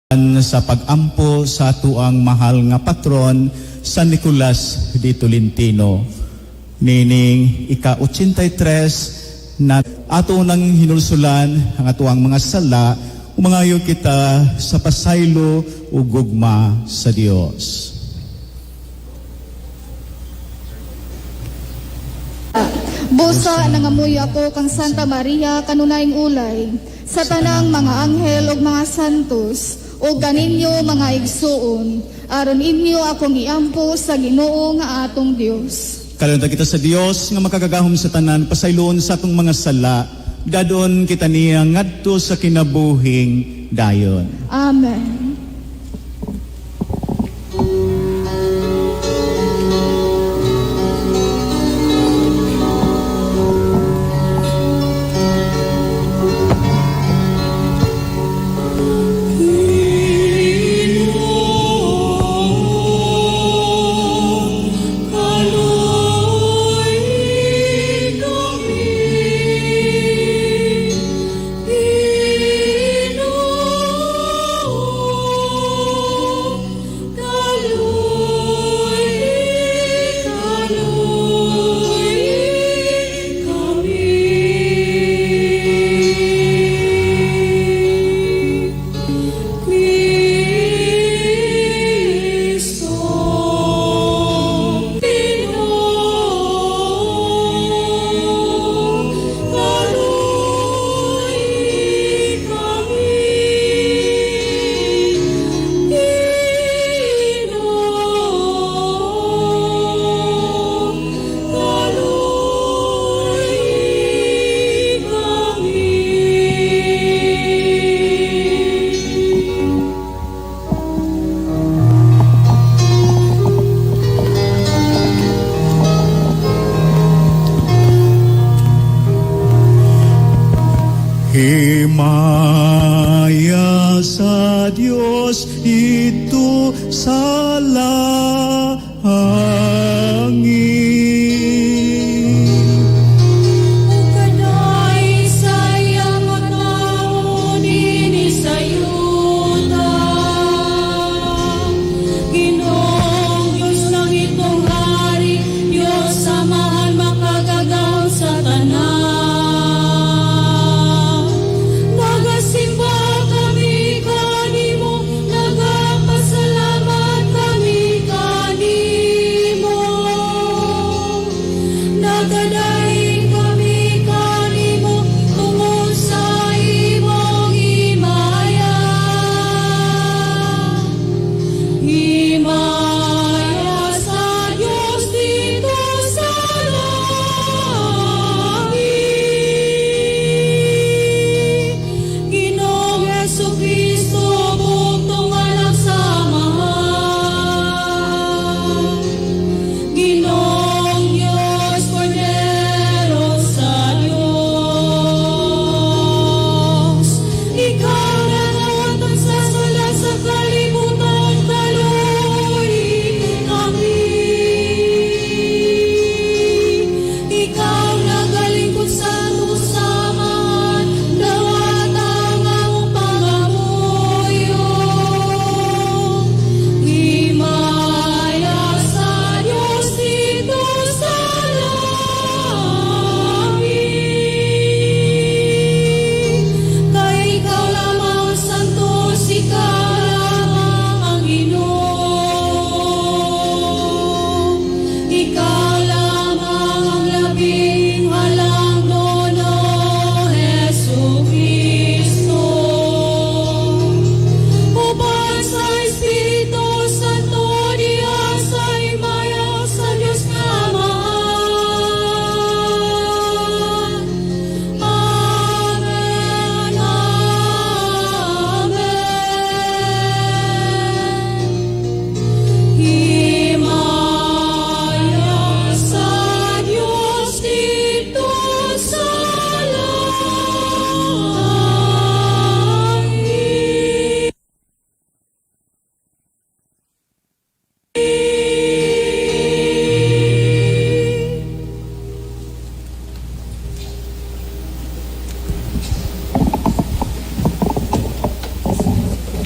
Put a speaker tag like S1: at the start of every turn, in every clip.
S1: Sa pagampo sa atuang mahal nga patron, San Nicolas de Tolentino. Nining ika-83 na ato nang hinulsulan ang atuang mga sala, umangayo kita sa pasaylo ug gugma sa Dios.
S2: Busa nangamuyo ako kang Santa Maria kanunayng ulay, sa tanang mga anghel ug mga santos, ug kaninyo mga igsuon, aron inyo akong iampo sa Ginoo nga atong Dios.
S1: Kalunta kita sa Dios nga makagagahom sa tanan, pasayloon sa atong mga sala, dadon kita niya ngadto sa kinabuhing dayon.
S2: Amen.
S3: Kaloy kami, Ginoo, kaloy, kaloy kami. Kristo, Ginoo, kaloy kami. Ginoo, kaloy kami.
S1: Himaya sa Dios ito sa langit.
S3: Ug kanay sa iyang tawo dinhi sa yuta. Ginoong Diyos langitong hari, Diyos Amahan makagagahom sa tanan. Nagadaog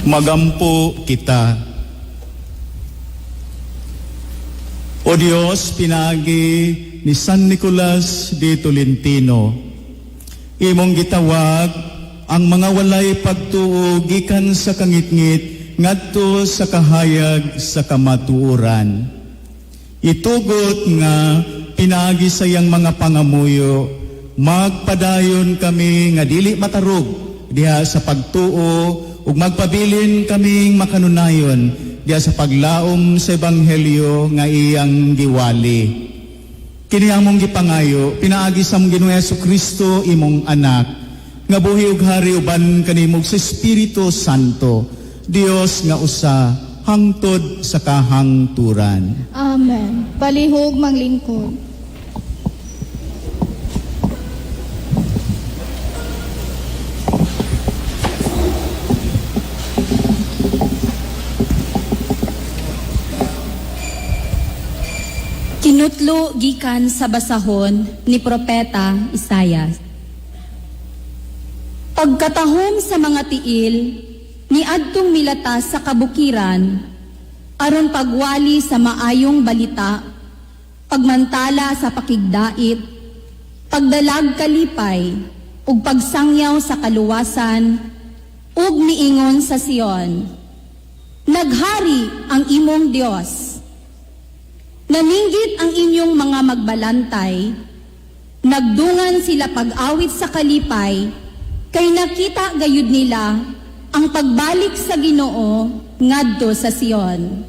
S1: Magampo kita. O Diyos, pinaagi ni San Nicolas de Tolentino, imong gitawag ang mga walay pagtuo gikan sa kangitngit ngadto sa kahayag sa kamatuoran. Itugot nga pinaagi sa iyang mga pangamuyo, magpadayon kami nga dili matarog diha sa pagtuo ug magpabilin kaming makanunayon diha sa paglaom sa ebanghelyo nga iyang giwali. Kini among gipangayo pinaagi sa among Ginoong Kristo, imong anak, nga buhi ug hari uban kanimo sa Espiritu Santo, Dios nga usa hangtod sa kahangturan.
S2: Amen. Palihog manglingkod.
S3: Kinutlo gikan sa basahon ni Propeta Isayas. Pagkatahom sa mga tiil, niadtong milatas sa kabukiran, aron pagwali sa maayong balita, pagmantala sa pakigdait, pagdalag kalipay, ug pagsangyaw sa kaluwasan, ug miingon sa Sion, "Naghari ang imong Dios." Naninggit ang inyong mga magbalantay, nagdungan sila pag-awit sa kalipay, kay nakita gayud nila ang pagbalik sa Ginoo ngadto sa Sion.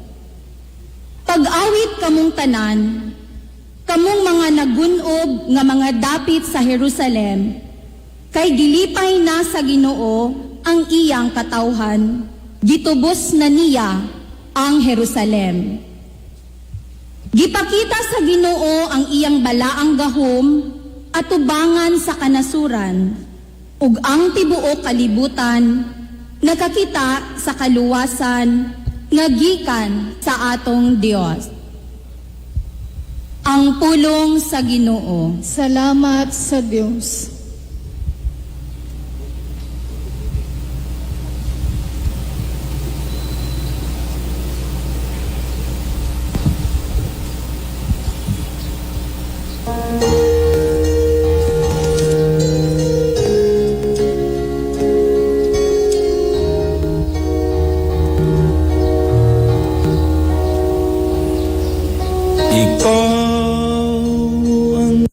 S3: Pag-awit kamong tanan, kamong mga nagunob nga mga dapit sa Jerusalem, kay gilipay na sa Ginoo ang iyang katawhan, gitubos na niya ang Jerusalem. Gipakita sa Ginoo ang iyang balaang gahom atubangan sa kanasuran, ug ang tibuok kalibutan nakakita sa kaluwasan nga gikan sa atong Dios. Ang pulong sa Ginoo.
S2: Salamat sa Dios.
S4: Ikaw ang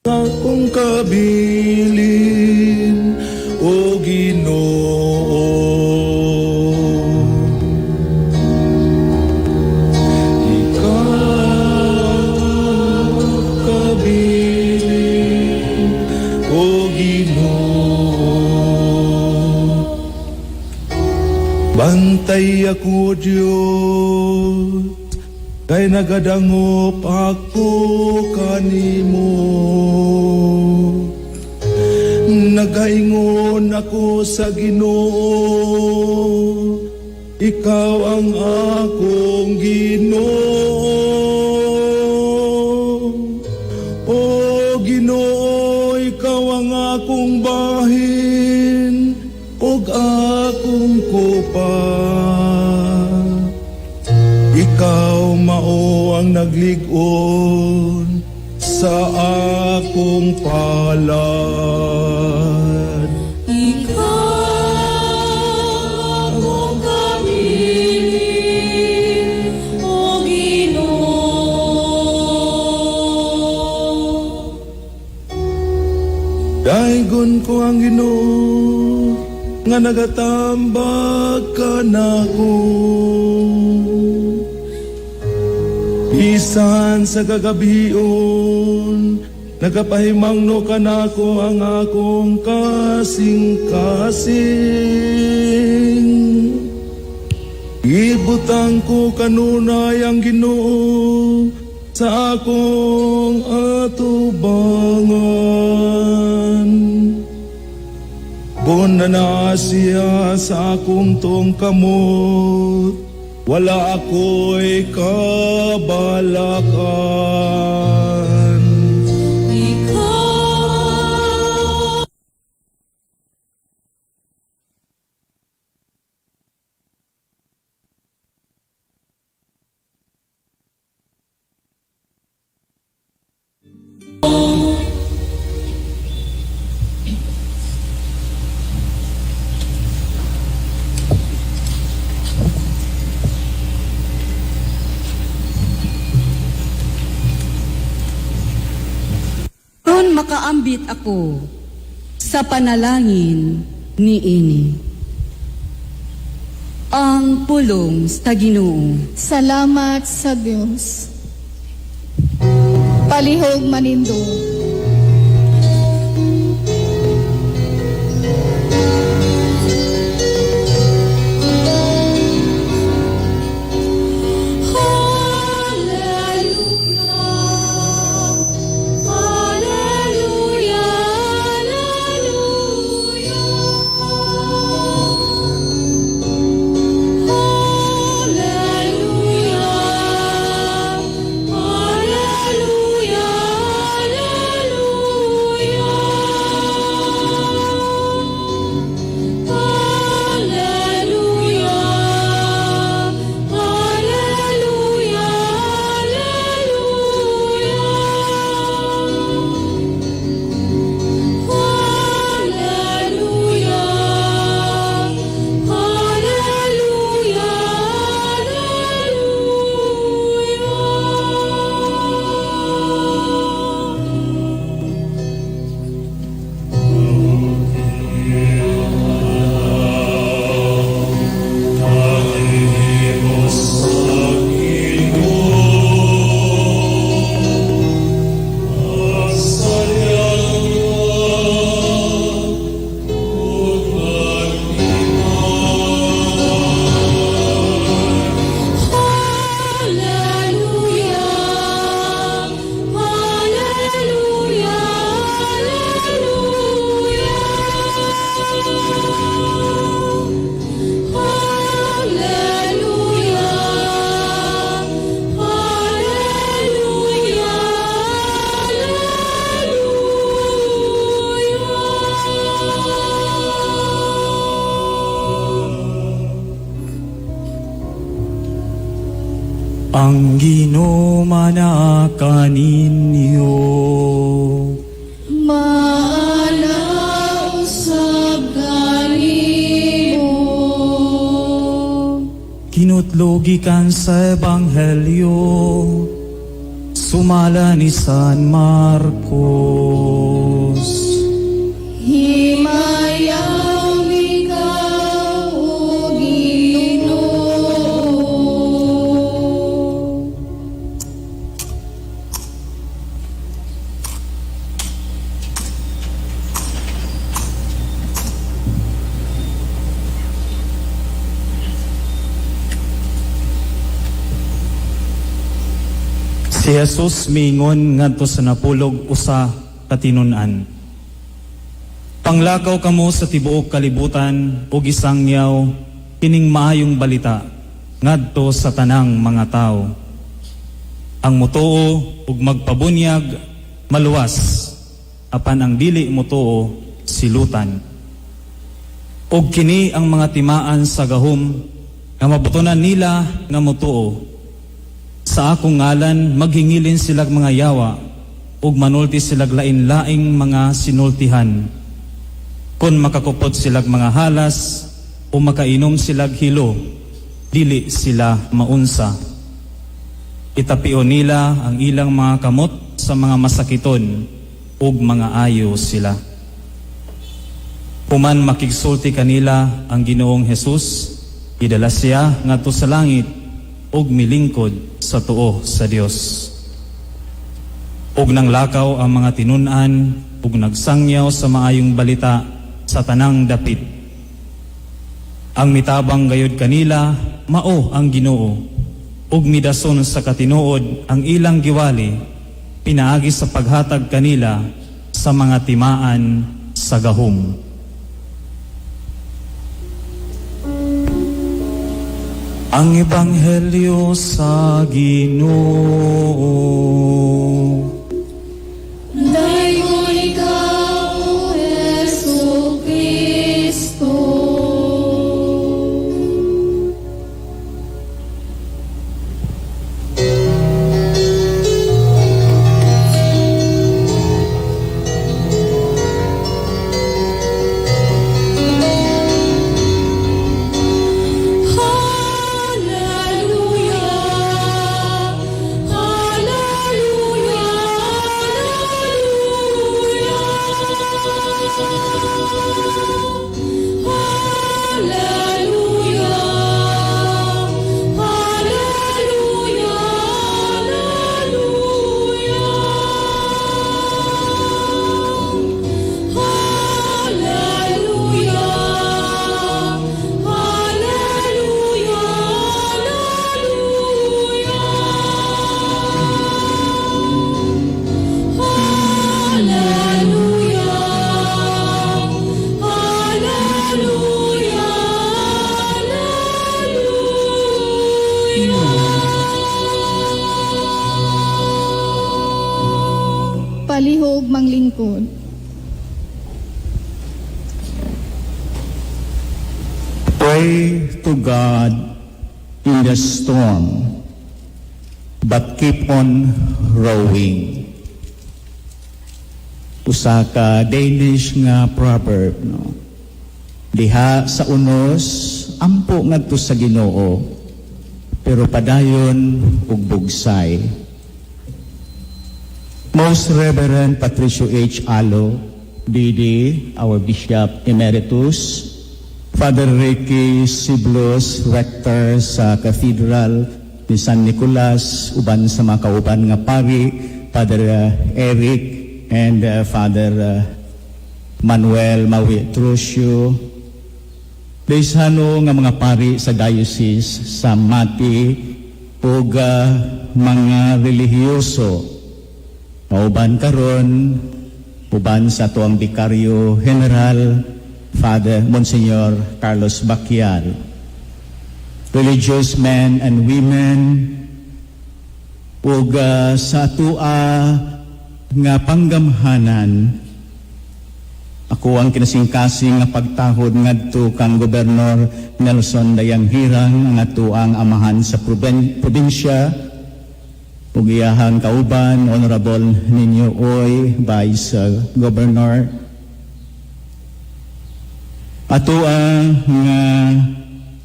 S4: akong kabilin, O Ginoo. Ikaw ang kabilin, O Ginoo. Bantay ako, Diyos, kay nagadangop ako kanimo. Nagaingon ako sa Ginoo, ikaw ang akong Ginoo. O Ginoo, ikaw ang akong bahin ug akong kupa. Ikaw mao ang naglig-on sa akong palad.
S3: Ikaw akong kabilin, O Ginoo.
S4: Daygon ko ang Ginoo nga nagatambag kanako. Bisan sa kagabion, nagapahimangno kanako ang akong kasing-kasing. Ibutang ko kanunay ang Ginoo sa akong atubangan. Buna na siya sa akong tuong kamot, wala ako'y kabalakan.
S3: Ikaw Aron makaambit ako sa panalangin niini. Ang pulong sa Ginoo.
S2: Salamat sa Dios. Palihog manindog.
S3: Hallelujah, hallelujah, hallelujah, hallelujah, hallelujah, hallelujah, hallelujah, hallelujah. Hallelujah, hallelujah, hallelujah. Hallelujah, hallelujah, hallelujah. Hallelujah, hallelujah, hallelujah.
S5: Ang Ginoo manaa kaninyo.
S2: Maana usab kanimo.
S5: Kinutlo gikan sa Ebanghelyo sumala ni San Marcos.
S2: Himayaw ikaw, O Ginoo.
S5: Si Jesus miingon ngadto sa napulog usa ka tinun-an. Panglakaw kamo sa tibuok kalibutan ug isangyaw kining maayong balita ngadto sa tanang mga tawo. Ang mutuo ug magpabunyag maluwas, apan ang dili mutuo silutan. Ug kini ang mga timaan sa gahom nga mabutonan nila nga mutuo. Sa akong ngalan maghingilin silag mga yawa ug manulti silag lain-laing mga sinultihan. Kon makakupot silag mga halas o makainom silag hilo, dili sila maunsa. Itapio nila ang ilang mga kamot sa mga masakiton ug mga ayo sila. Human makigsulti kanila ang Ginoong Hesus, gidala siya ngadto sa langit ug milingkod sa tuo sa Dios. Ug nanglakaw ang mga tinun-an ug nagsangyaw sa maayong balita sa tanang dapit. Ang mitabang gayod kanila mao ang Ginoo ug midason sa katinuod ang ilang giwali pinaagi sa paghatag kanila sa mga timaan sa gahom. Ang Ebanghelyo sa Ginoo.
S2: Dayon ikaw, O Hesu Kristo.
S3: Hallelujah, hallelujah, hallelujah.
S1: Pray to God in the storm, but keep on rowing. Usa ka Danish nga proverb, no? Diha sa unos, ampo ngadto sa Ginoo, pero padayon ug bugsay. Most Reverend Patricio H. Alo, DD, our Bishop Emeritus, Father Ricky Siblos, Rector sa Cathedral ni San Nicolas, uban sa mga kauban nga pari, Father Eric and Father Manuel Mawi Trucio, Deisano nga mga pari sa diocese sa Mati ug mga relihiyoso mauban karon, uban sa atuang Vicario General, Father Monsignor Carlos Baquial. Religious men and women, ug sa atua nga panggamhanan, ako ang kinasingkasing nga pagtahod ngadto kang Gobernador Nelson Dayanghirang, ang atuang amahan sa probinsya, ug iyahang kauban, Honorable Ninyo Uy, Vice Governor. Atua nga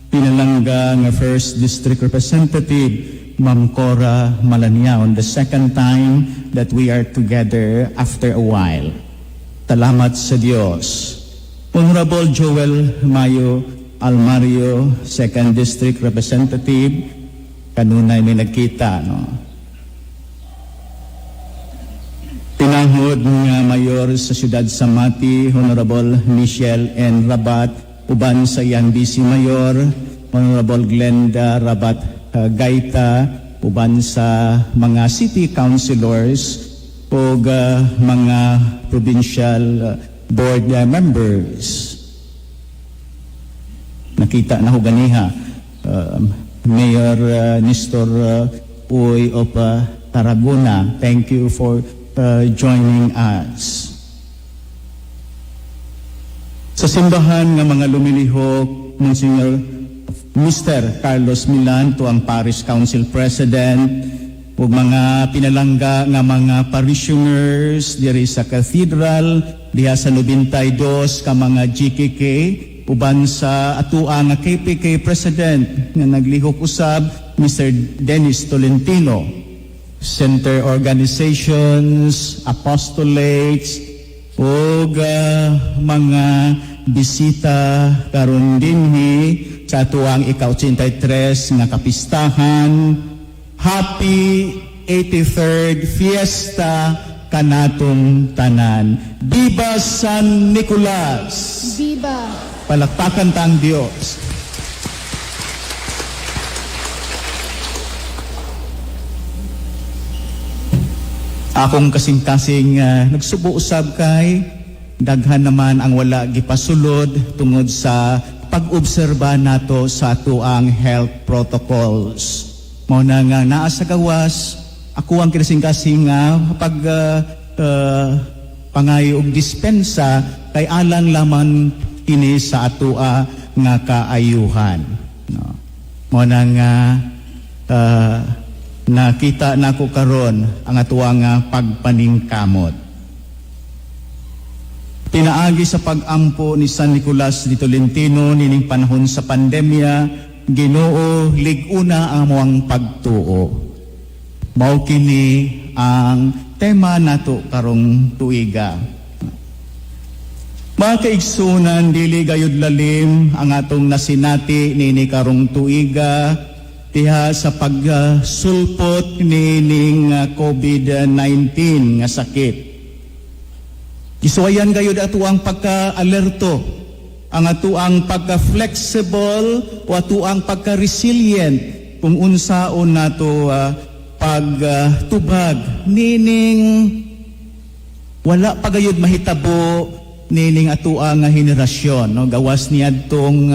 S1: pinalangga nga First District Representative, Ma'am Cora Malaniao, the second time that we are together after a while. Salamat sa Diyos. Honorable Joel Mayo Almario, Second District Representative, kanunay may nagkita, no? Tinahod nga Mayor sa siyudad sa Mati, Honorable Michelle N. Rabat, uban sa iyang Vice Mayor, Honorable Glenda Rabat Gaita, uban sa mga city councilors ug mga provincial board members. Nakita na ho ganiha, Mayor Nestor Uy of Tarragona, thank you for joining us. Sa simbahan nga mga lumilihok, Monsignor Mr. Carlos Milan, to ang Parish Council President, ug mga pinalangga nga mga parishioners diri sa Cathedral, diha sa 92 ka mga GKK, uban sa atua nga KPK President nga naglihok usab, Mr. Dennis Tolentino, center organizations, apostolates, ug mga bisita karon dinhi sa atuang ika-83 nga kapistahan. Happy 83rd Fiesta kanatong tanan. Viva San Nicolas!
S2: Viva!
S1: Palakpakan ta ang Dios. Akong kasing-kasing nagsubo usab kay daghan naman ang wala gipasulod tungod sa pag-obserba nato sa atuang health protocols. Mao na nga naa sa gawas, ako ang kasing-kasing nga pag pangayo og dispensa kay alang laman kini sa atua nga kaayuhan. No. Mao na nga nakita nako karon ang atua nga pagpaningkamot. Pinaagi sa pag-ampo ni San Nicolas de Tolentino nining panahon sa pandemya, Ginoo, lig-una ang among pagtuo. Mao kini ang tema nato karong tuiga. Mga kaigsunan, dili gayud lalim ang atong nasinati nini karong tuiga diha sa pagsulpot nining COVID-19 nga sakit. Gisuwayan gayud ato ang pagka-alerto, ang atuang pagka-flexible o atuang pagka-resilient kung unsaon nato pagtubag nining wala pa gayud mahitabo nining atua nga henerasyon, no? Gawas niadtong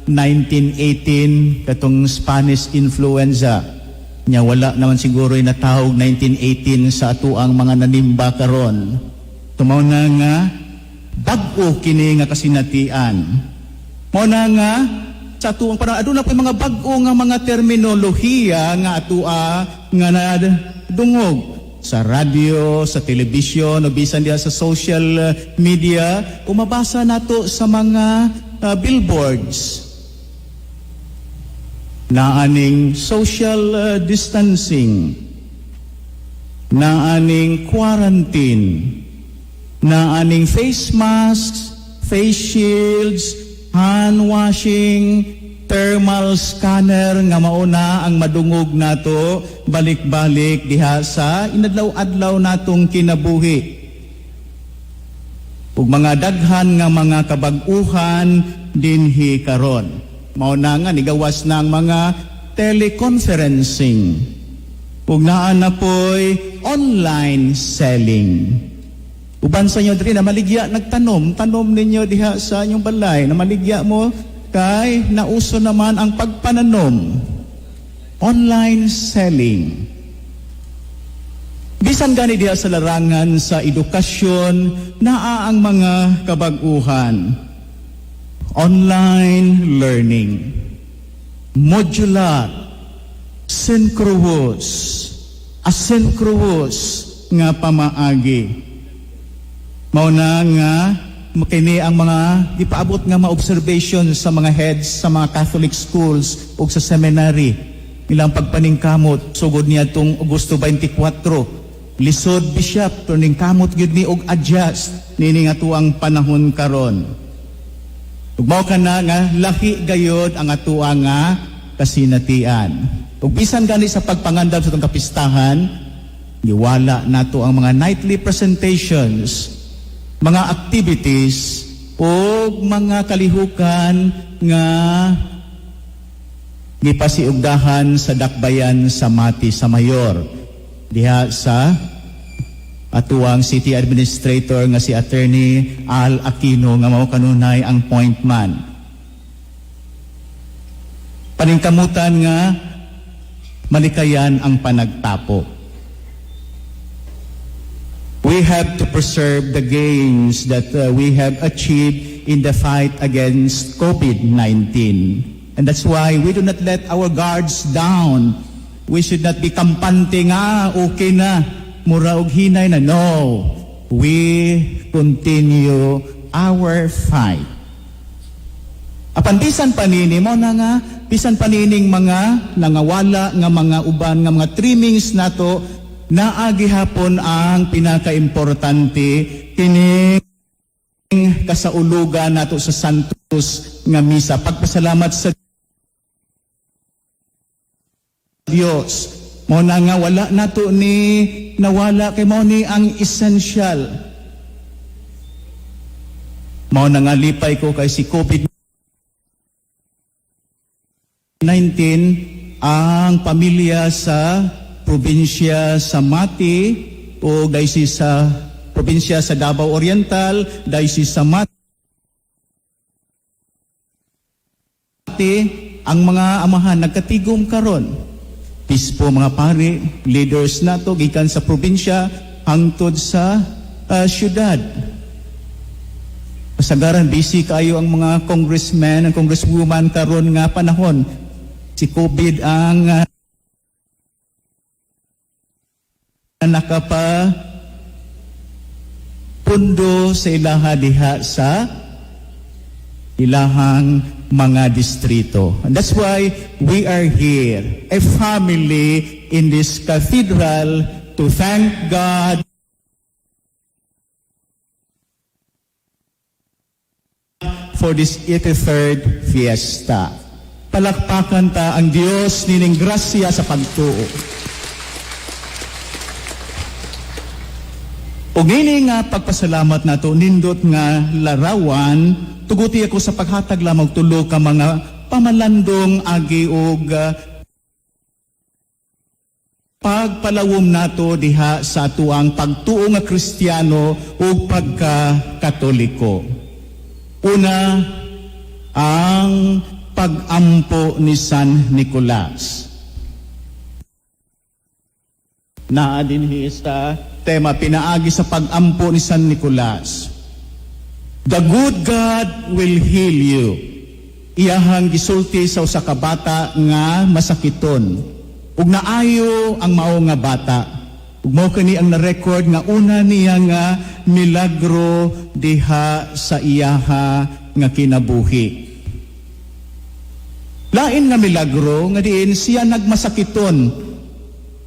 S1: 1918, katong Spanish influenza nya, wala naman siguro natawag 1918 sa atuang mga nanimba karon. Mao na nga bag-o kini nga kasinatian. Mao na nga sa atuang panahon, aduna po mga bag-o nga mga terminolohiya nga atua nga nadungog sa radyo, sa telebisyon, o bisan diha sa social media, o mabasa nato sa mga billboards. Naaning social distancing, naaning quarantine, naaning face masks, face shields, hand washing, thermal scanner nga mauna ang madungog nato balik-balik diha sa inadlaw-adlaw natong kinabuhi. Ug mga daghan nga mga kabag-uhan dinhi karon. Mao na nga nigawas na ang mga teleconferencing. Ug naa na po'y online selling. Uban sa inyo diri na maligya nagtanom, tanom ninyo diha sa inyong balay na maligya mo kay nauso naman ang pagpananom. Online selling. Bisan gani diha sa larangan sa edukasyon, naa ang mga kabag-uhan. Online learning, modular, synchronous, asynchronous nga pamaagi. Mao na nga kini ang mga gipaabot nga mga observation sa mga heads sa mga Catholic schools ug sa seminary. Ilang pagpaningkamot sugod niya tong Agosto 24. Lisod, Bishop, pero ningkamot gyud mi og adjust nini nga tuang panahon karon. Ug mao kana nga lahi gayod ang atua nga kasinatian. Ug bisan gani sa pagpangandam sa atong kapistahan, giwala nato ang mga nightly presentations, mga activities ug mga kalihukan nga gipasiugdahan sa dakbayan sa Mati sa Mayor diha sa atuang city administrator nga si Attorney Al Aquino nga mao kanunay ang point man. Paningkamutan nga malikayan ang panagtapo. We have to preserve the gains that we have achieved in the fight against COVID-19. And that's why we do not let our guards down. We should not be kampante nga, okay na, mura og hinay na. No, we continue our fight. Apan bisan pa nini mo na nga, bisan pa nining mga nangawala nga mga uban nga mga trimmings nato, naa gihapon ang pinakaimportante, kining kasaulugan nato sa Santos nga misa, pagpasalamat sa Dios. Mo na nga wala nato ni nawala kay mao ni ang essential. Mao na nga lipay ko kay si COVID-19, ang pamilya sa probinsya sa Mati o diocese sa probinsya sa Davao Oriental, diocese sa Mati, ang mga amahan nagkatigom karon. Bispo, mga pare, leaders nato gikan sa probinsya hangtod sa syudad. Kasagaran busy kayo ang mga congressmen and congresswoman karon nga panahon. Si COVID ang nakapa pundo sa ilaha diha sa ilahang mga distrito. And that's why we are here, a family in this cathedral, to thank God for this 83rd fiesta. Palakpakan ta ang Dios nining grasya sa pagtuo. Og ngini nga pagpasalamat nato nindot nga larawan, tuguti ako sa paghatag lamang tulo ka mga pamalandong agi og pagpalawom nato diha sa atuang pagtuo nga Kristiyano ug pagka-Katoliko. Una, ang pag-ampo ni San Nicolas. Naa dinhi sa tema pinaagi sa pag-ampo ni San Nicolas. The good God will heal you. Iyahang gisulti sa usa ka bata nga masakiton. Ug naayo ang mao nga bata. Ug mao kani ang na-record nga una niya nga milagro diha sa iyaha nga kinabuhi. Lain nga milagro nga diin siya nagmasakiton.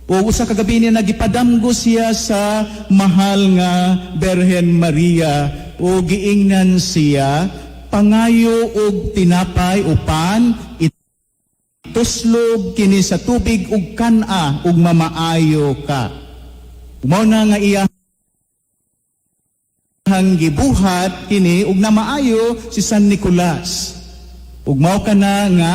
S1: O usa ka gabi niya nagipadamgo siya sa mahal nga Berhen Maria o giingnan siya, "Pangayo og tinapay o pan, ituslog kini sa tubig ug kan-a ug mamaayo ka." Mao na nga iya gibuhat kini ug namaayo si San Nicolas. Ug mao kana nga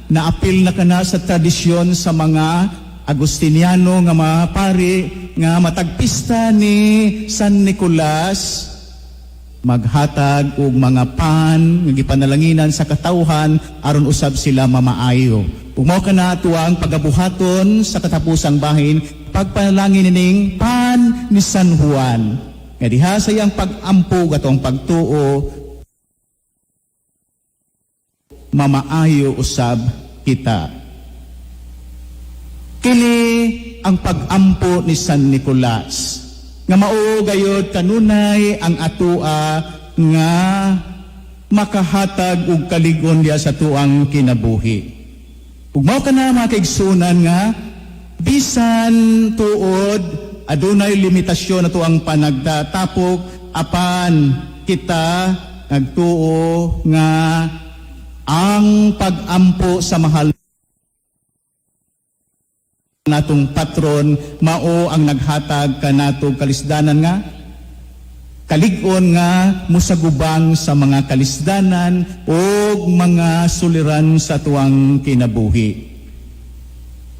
S1: naapil na kana sa tradisyon sa mga Agustiniano nga mga pari nga matag pista ni San Nicolas maghatag og mga pan nga gipanalanginan sa katawhan aron usab sila mamaayo. Ug mao kana atuang pagabuhaton sa katapusang bahin, pagpanalangin nining pan ni San Juan. Nga diha sa iyang pag-ampo, atong pagtuo, mamaayo usab kita. Kini ang pag-ampo ni San Nicolas nga mao gayod kanunay ang atua nga makahatag og kalig-on diha sa tuang kinabuhi. Ug mao kana, mga kaigsunan, nga bisan tuod adunay limitasyon ato ang panagtatapok, apan kita nagtuo nga ang pag-ampo sa mahal natong patron mao ang naghatag kanato kalisdanan nga kalig-on nga musagubang sa mga kalisdanan o mga suliran sa tuang kinabuhi.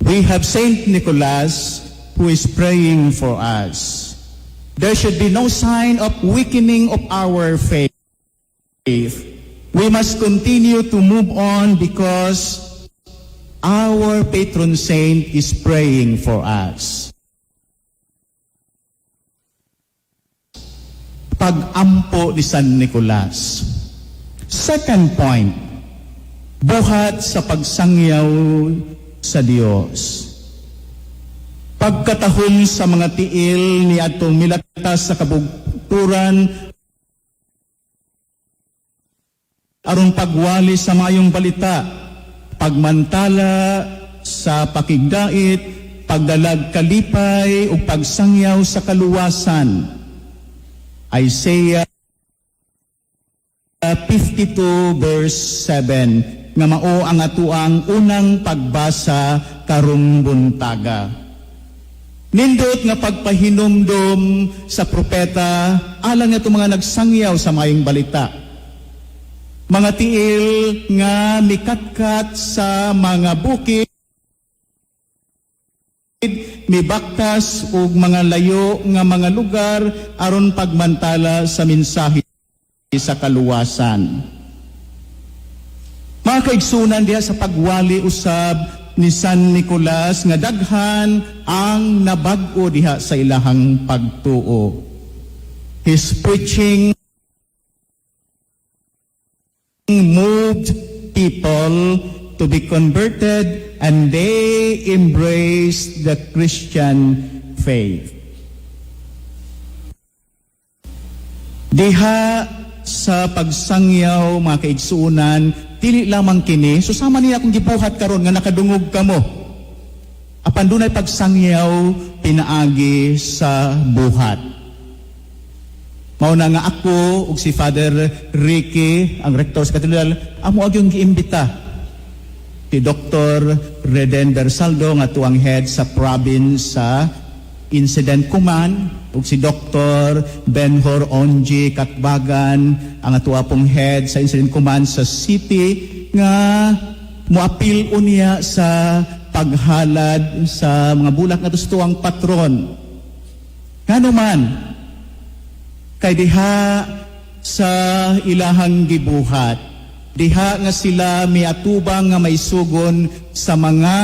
S1: We have Saint Nicholas who is praying for us. There should be no sign of weakening of our faith. We must continue to move on because our patron saint is praying for us. Pag-ampo ni San Nicolas. Second point, buhat sa pagsangyaw sa Dios. Pagkatahom sa mga tiil ni atong milatas sa kabugturan aron pagwali sa mayong balita, pagmantala sa pakigdait, pagdalag kalipay ug pagsangyaw sa kaluwasan. Isaiah 52 verse 7 nga mao ang atuang unang pagbasa karong buntaga. Nindot nga pagpahinumdom sa propeta alang nga mga nagsangyaw sa mayong balita. Mga tiil nga mikatkat sa mga bukid, mibaktas ug mga layo nga mga lugar aron pagmantala sa mensahe sa kaluwasan. Mga kaigsunan, diha sa pagwali usab ni San Nicolas nga daghan ang nabag-o diha sa ilahang pagtuo. His preaching moved people to be converted and they embraced the Christian faith. Diha sa pagsangyaw, mga kaigsuunan, dili lamang kini, susama niya akong gibuhat karon nga nakadungog kamo. Apan dunay pagsangyaw pinaagi sa buhat. Mao na nga ako ug si Father Ricky, ang rektor sa katedral, amo agyong giimbita si Dr. Reden Bersaldo nga tuang head sa province sa Incident Command ug si Dr. Benhor Onji Katbagan, ang atua pong head sa Incident Command sa city, nga moapil unya sa paghalad sa mga bulak nga sa tuang patron. Ngano man, kay diha sa ilahang gibuhat, diha nga sila miatubang nga maisugon sa mga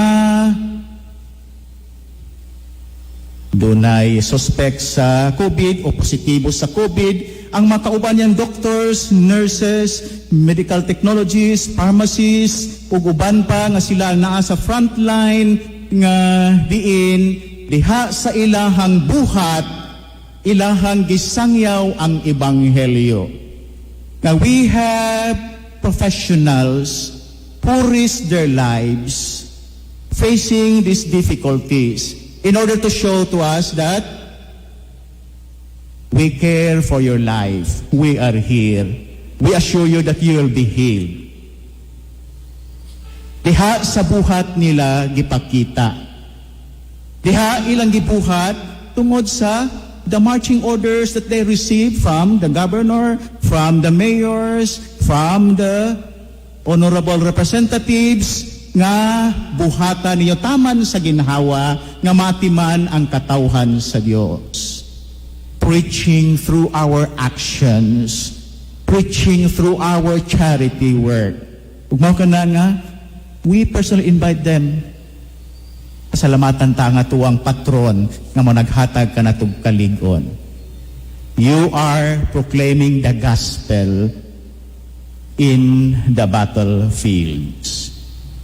S1: dunay suspect sa COVID o positibo sa COVID. Ang makauban niyang doctors, nurses, medical technologists, pharmacists, ug uban pa nga sila naa sa frontline nga diin diha sa ilahang buhat, ilahang gisangyaw ang ebanghelyo. Now we have professionals who risk their lives facing these difficulties in order to show to us that we care for your life. We are here. We assure you that you will be healed. Diha sa buhat nila gipakita. Diha ilang gibuhat tungod sa the marching orders that they received from the governor, from the mayors, from the honorable representatives nga buhatan ninyo taman sa ginhawa nga matiman ang katawhan sa Dios. Preaching through our actions, preaching through our charity work. Ug mao kana nga we personally invite them. Pasalamatan ta nga atuang patron nga mo naghatag kanatog kalig-on. You are proclaiming the gospel in the battlefields.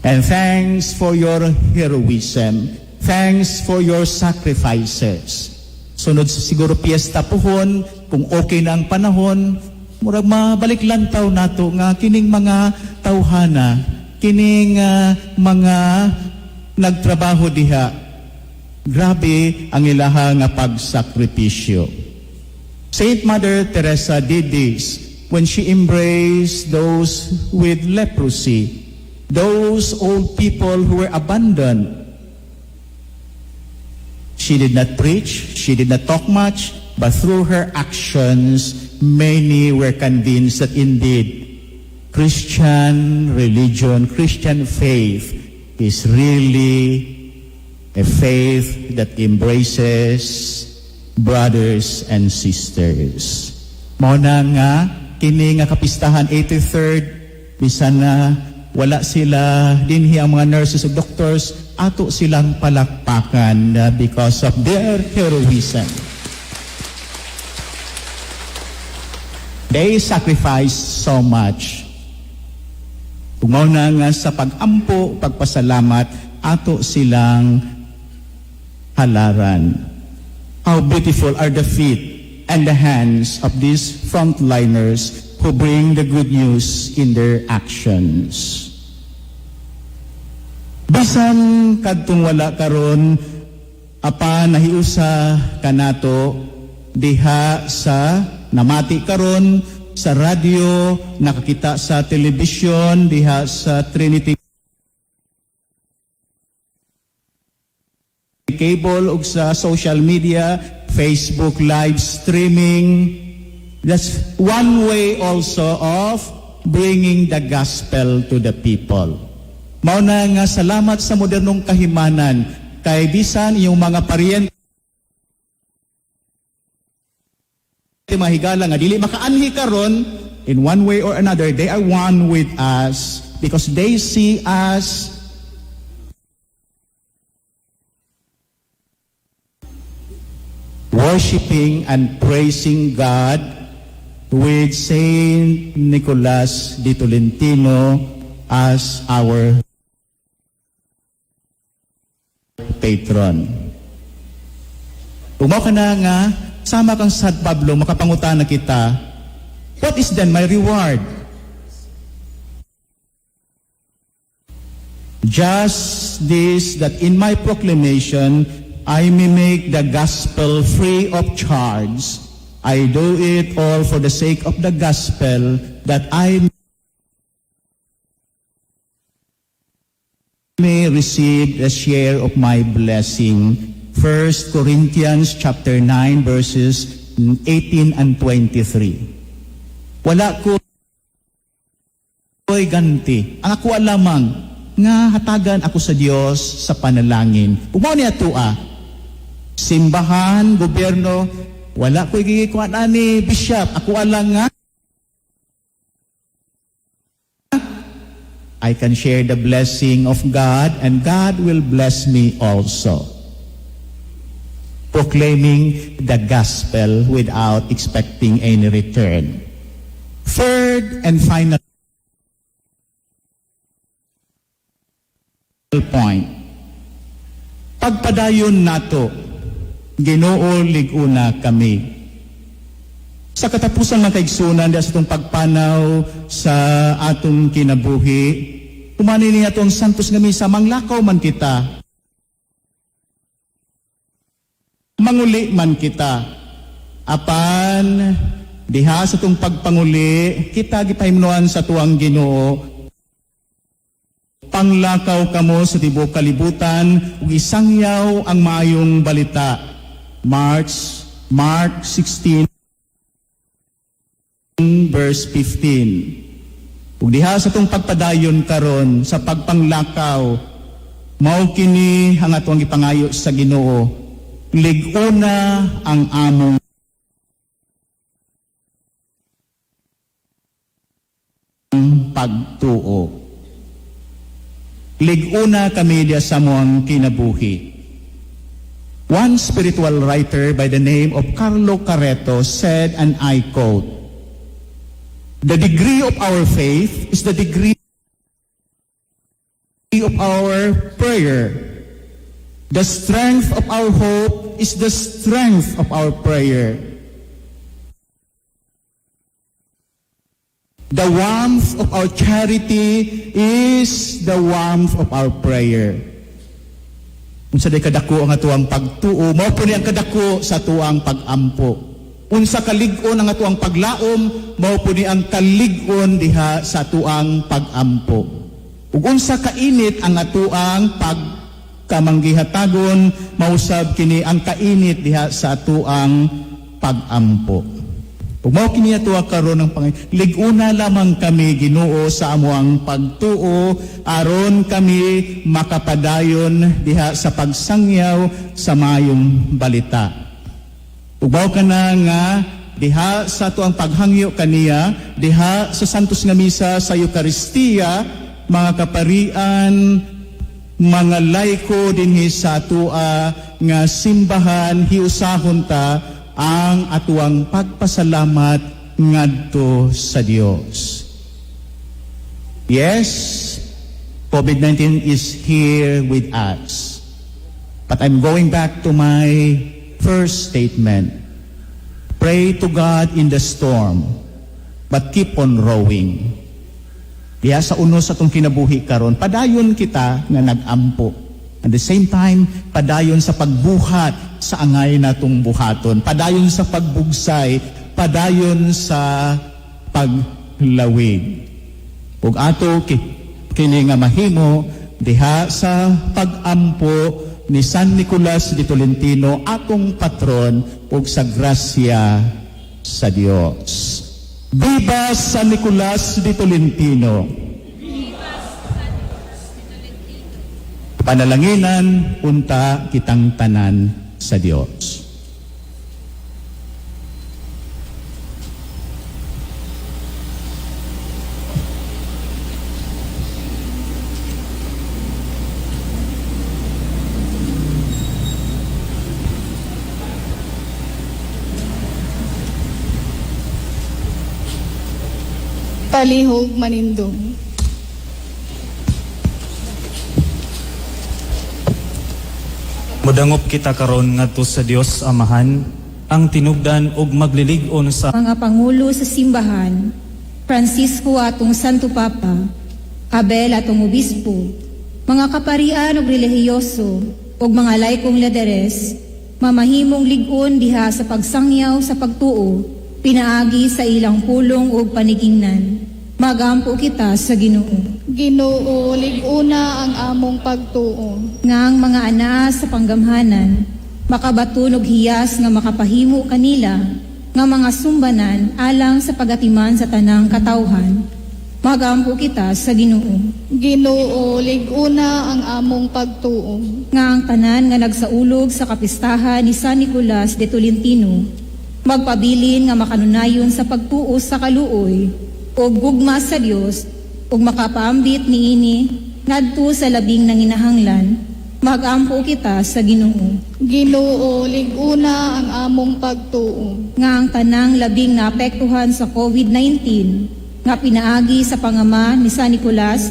S1: And thanks for your heroism. Thanks for your sacrifices. Sunod sa siguro piyesta puhon, kung okay na ang panahon, murag mabalik lantaw nato nga kining mga tawhana, kining mga nagtrabaho diha, grabe ang ilaha nga pagsakripisyo. Saint Mother Teresa did this when she embraced those with leprosy, those old people who were abandoned. She did not preach, she did not talk much, but through her actions, many were convinced that indeed Christian religion, Christian faith is really a faith that embraces brothers and sisters. Mao na nga kini nga kapistahan 83rd, bisan na wala sila dinhi ang mga nurses ug doctors, ato silang palakpakan because of their heroism. They sacrifice so much. Ug mao na nga sa pag-ampo, pagpasalamat, ato silang halaran. How beautiful are the feet and the hands of these frontliners who bring the good news in their actions. Bisan kadtong wala karon, apan nahiusa kanato diha sa namati karon sa radyo, nakakita sa telebisyon diha sa Trinity Cable ug sa social media, Facebook live streaming. That's one way also of bringing the gospel to the people. Mao na nga salamat sa modernong kahimanan kay bisan iyong mga paryente, mahigala nga dili makaanhi karon, in one way or another they are one with us because they see us worshiping and praising God with Saint Nicholas de Tolentino as our patron. Ug mao kana nga sama kang San Pablo, makapangutana kita, "What is then my reward?" Just this, that in my proclamation I may make the gospel free of charge. I do it all for the sake of the gospel, that I may receive a share of my blessing. 1 Corinthians chapter 9 verses 18 and 23. Wala ko ganti. Ang ako lamang nga hatagan ako sa Dios sa panalangin. Ug mao ni atua. Simbahan, gobyerno, wala ko gikuan ani bishop. Ako lang nga I can share the blessing of God and God will bless me also. Proclaiming the gospel without expecting any return. Third and final point. Pagpadayon nato, Ginoo, lig-una kami. Sa katapusan, mga kaigsunan, diha sa atong pagpanaw sa atong kinabuhi, kumani niya atong santos nga misa, manglakaw man kita, manguli man kita. Apan diha sa atong pagpanguli, kita gipahimnuan sa atuang Ginoo, "Panglakaw kamo sa tibuok kalibutan ug isangyaw ang maayong balita." Mark 16 verse 15. Ug diha sa atong pagpadayon karon sa pagpanglakaw, mao kini ang atong gipangayo sa Ginoo: lig-una ang among pagtuo. Lig-una kami diha sa among kinabuhi. One spiritual writer by the name of Carlo Carretto said, and I quote, "The degree of our faith is the degree of our prayer. The strength of our hope is the strength of our prayer. The warmth of our charity is the warmth of our prayer." Unsa day kadako ang atuang pagtuo, mao po ni ang kadako sa atuang pag-ampo. Unsa kalig-on ang atuang paglaom, mao po ni ang kalig-on diha sa atuang pag-ampo. Ug unsa kainit ang atuang pagkamanggihatagon, mausab kini ang kainit diha sa atuang pag-ampo. Ug mao kini atuwa karon ng Panginoon. Lig-una lamang kami, Ginoo, sa amuang pagtuo aron kami makapadayon diha sa pagsangyaw sa maayong balita. Ug mao kana nga diha sa atuang paghangyo kaniya, diha sa Santos nga Misa sa Eukaristiya, mga kaparian, mga laiko dinhi sa atua nga simbahan, hiusahon ta ang atuang pagpasalamat ngadto sa Dios. Yes, COVID-19 is here with us. But I'm going back to my first statement. Pray to God in the storm, but keep on rowing. Diha sa unos sa atong kinabuhi karon, padayon kita nga nag-ampo. At the same time, padayon sa pagbuhat sa angay natong buhaton, padayon sa pagbugsay, padayon sa paglawig. Ug ato kini nga mahimo diha sa pag-ampo ni San Nicolas de Tolentino, atong patron, ug sa grasya sa Dios. Viva San Nicolas de Tolentino! Panalanginan unta kitang tanan sa Dios.
S2: Palihog manindog.
S5: Modangop kita karon ngadto sa Dios Amahan, ang tinubdan ug maglilig-on sa
S3: Mga pangulo sa simbahan, Francisco atong Santo Papa, Abel atong Obispo, mga kaparian ug relihiyoso ug mga laikong lideres, mamahimong lig-on diha sa pagsangyaw sa pagtuo, pinaagi sa ilang pulong ug panigingnan. Magampo kita sa Ginoo.
S2: Ginoo, lig-una ang among pagtuo.
S3: Nga ang mga anaa sa panggamhanan makabaton og hiyas nga makapahimo kanila nga mga sumbanan alang sa pagatiman sa tanang katawhan. Magampo kita sa Ginoo.
S2: Ginoo, lig-una ang among pagtuo.
S3: Nga ang tanan nga nagsaulog sa kapistahan ni San Nicolas de Tolentino magpabilin nga makanunayon sa pagtuo sa kaluoy ug gugma sa Dios ug makapaambit niini ngadto sa labing nanginahanglan.
S6: Magampo kita sa Ginoo.
S2: Ginoo, lig-una ang among pagtuo.
S6: Nga ang tanang labing naapektuhan sa COVID-19 nga pinaagi sa pangama ni San Nicolas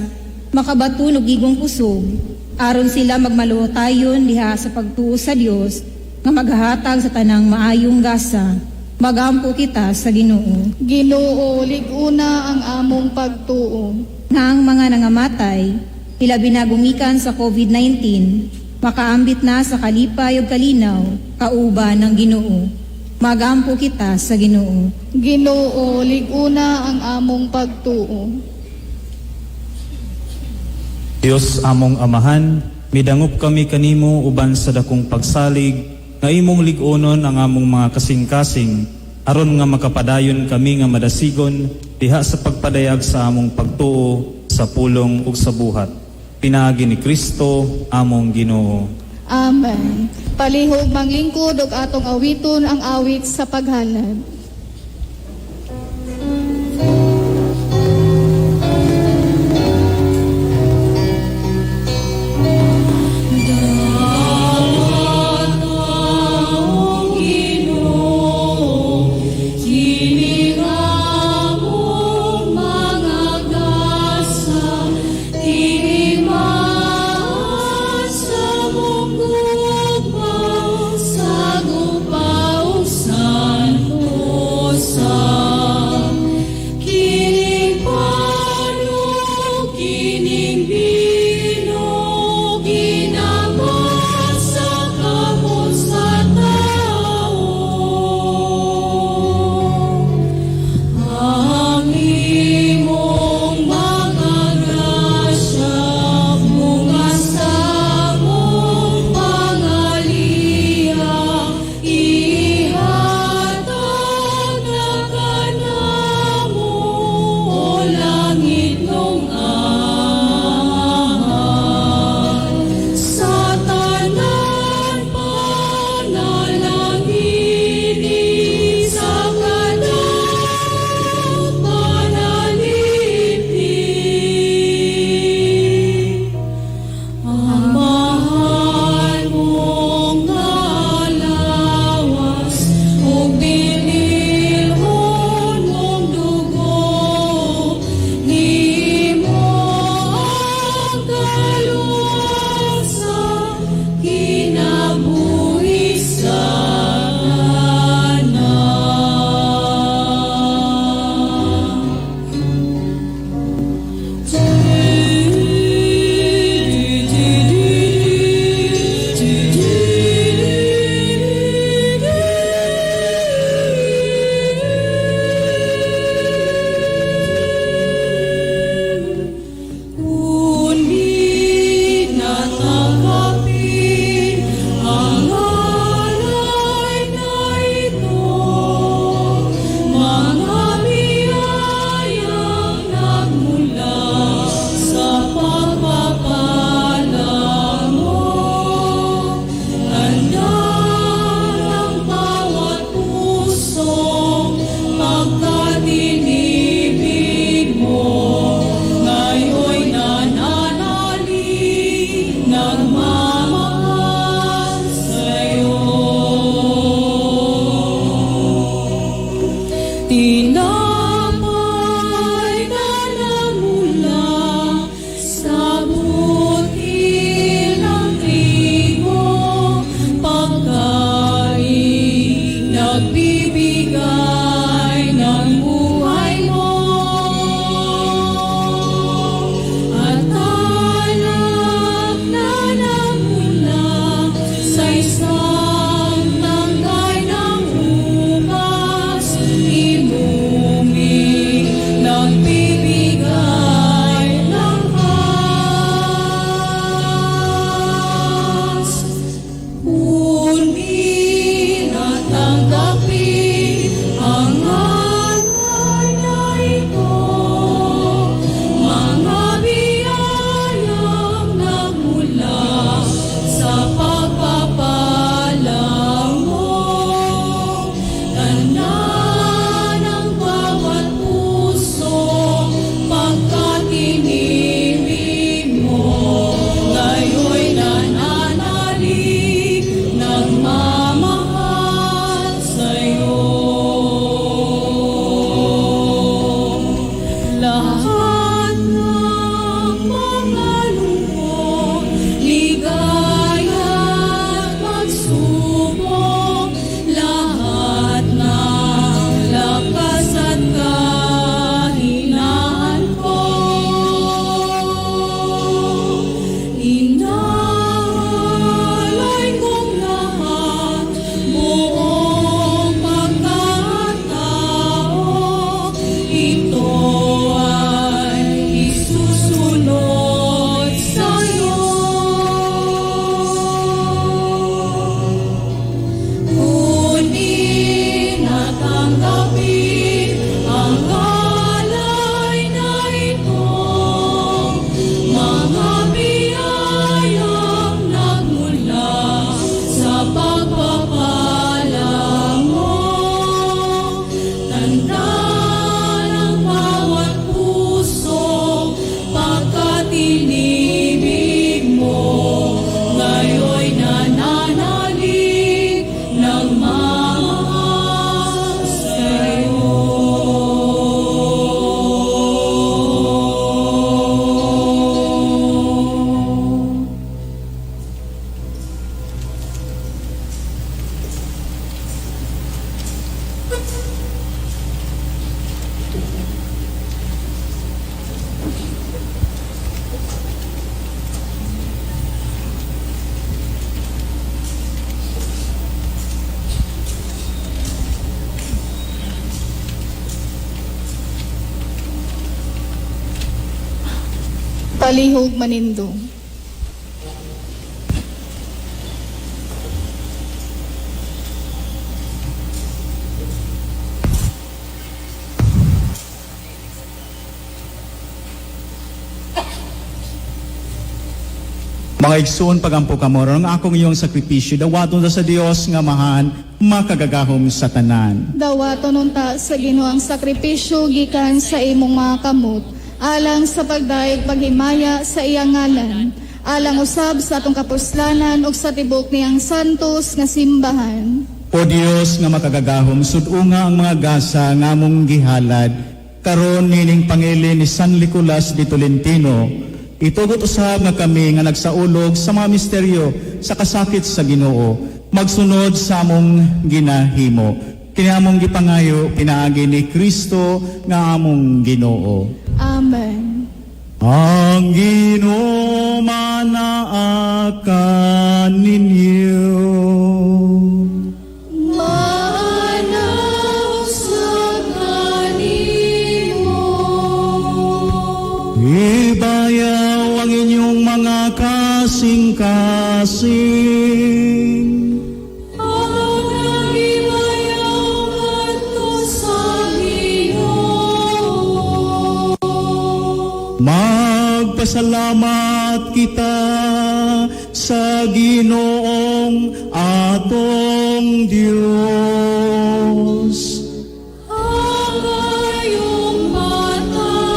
S6: makabaton og igong kusog aron sila magmaluotayon diha sa pagtuo sa Dios nga maghahatag sa tanang maayong gasa. Magampo kita sa Ginoo.
S2: Ginoo, lig-una ang among pagtuo.
S6: Nga ang mga nangamatay, ilabi na gumikan sa COVID-19, makaambit na sa kalipay ug kalinaw kauban ng Ginoo. Magampo kita sa Ginoo.
S2: Ginoo, lig-una ang among pagtuo.
S5: Dios among Amahan, midangop kami kanimo uban sa dakong pagsalig nga imong lig-onon ang among mga kasing-kasing aron nga makapadayon kami nga madasigon diha sa pagpadayag sa among pagtuo sa pulong ug sa buhat. Pinaagi ni Kristo among Ginoo.
S2: Amen. Palihog manglingkod og atong awiton ang awit sa paghalad. Palihog manindog.
S1: Mga igsoon, pagampo kamo ang akong iyong sakripisyo dawaton sa Dios nga Amahan makagagahom sa tanan.
S2: Dawaton unta sa Ginoo ang sakripisyo gikan sa imong mga kamot, alang sa pagdayeg paghimaya sa iyang ngalan, alang usab sa atong kapuslanan ug sa tibok niyang santos nga simbahan.
S1: O Dios nga makagagahom, sud-unga ang mga gasa nga among gihalad karon nining pangili ni San Nicolas de Tolentino. Itugot usab nga kami nga nagsaulog sa mga misteryo sa kasakit sa Ginoo, magsunod sa among ginahimo. Kini among gipangayo pinaagi ni Kristo nga among Ginoo.
S2: Amen.
S1: Ang Ginoo manaa kaninyo.
S2: Maanaw sa kanimo.
S1: Ibayaw ang inyong mga kasing-kasing.
S2: Among nagibayaw ngadto sa Ginoo.
S1: Magpasalamat kita sa Ginoong atong Diyos.
S2: Ang iyong matarong.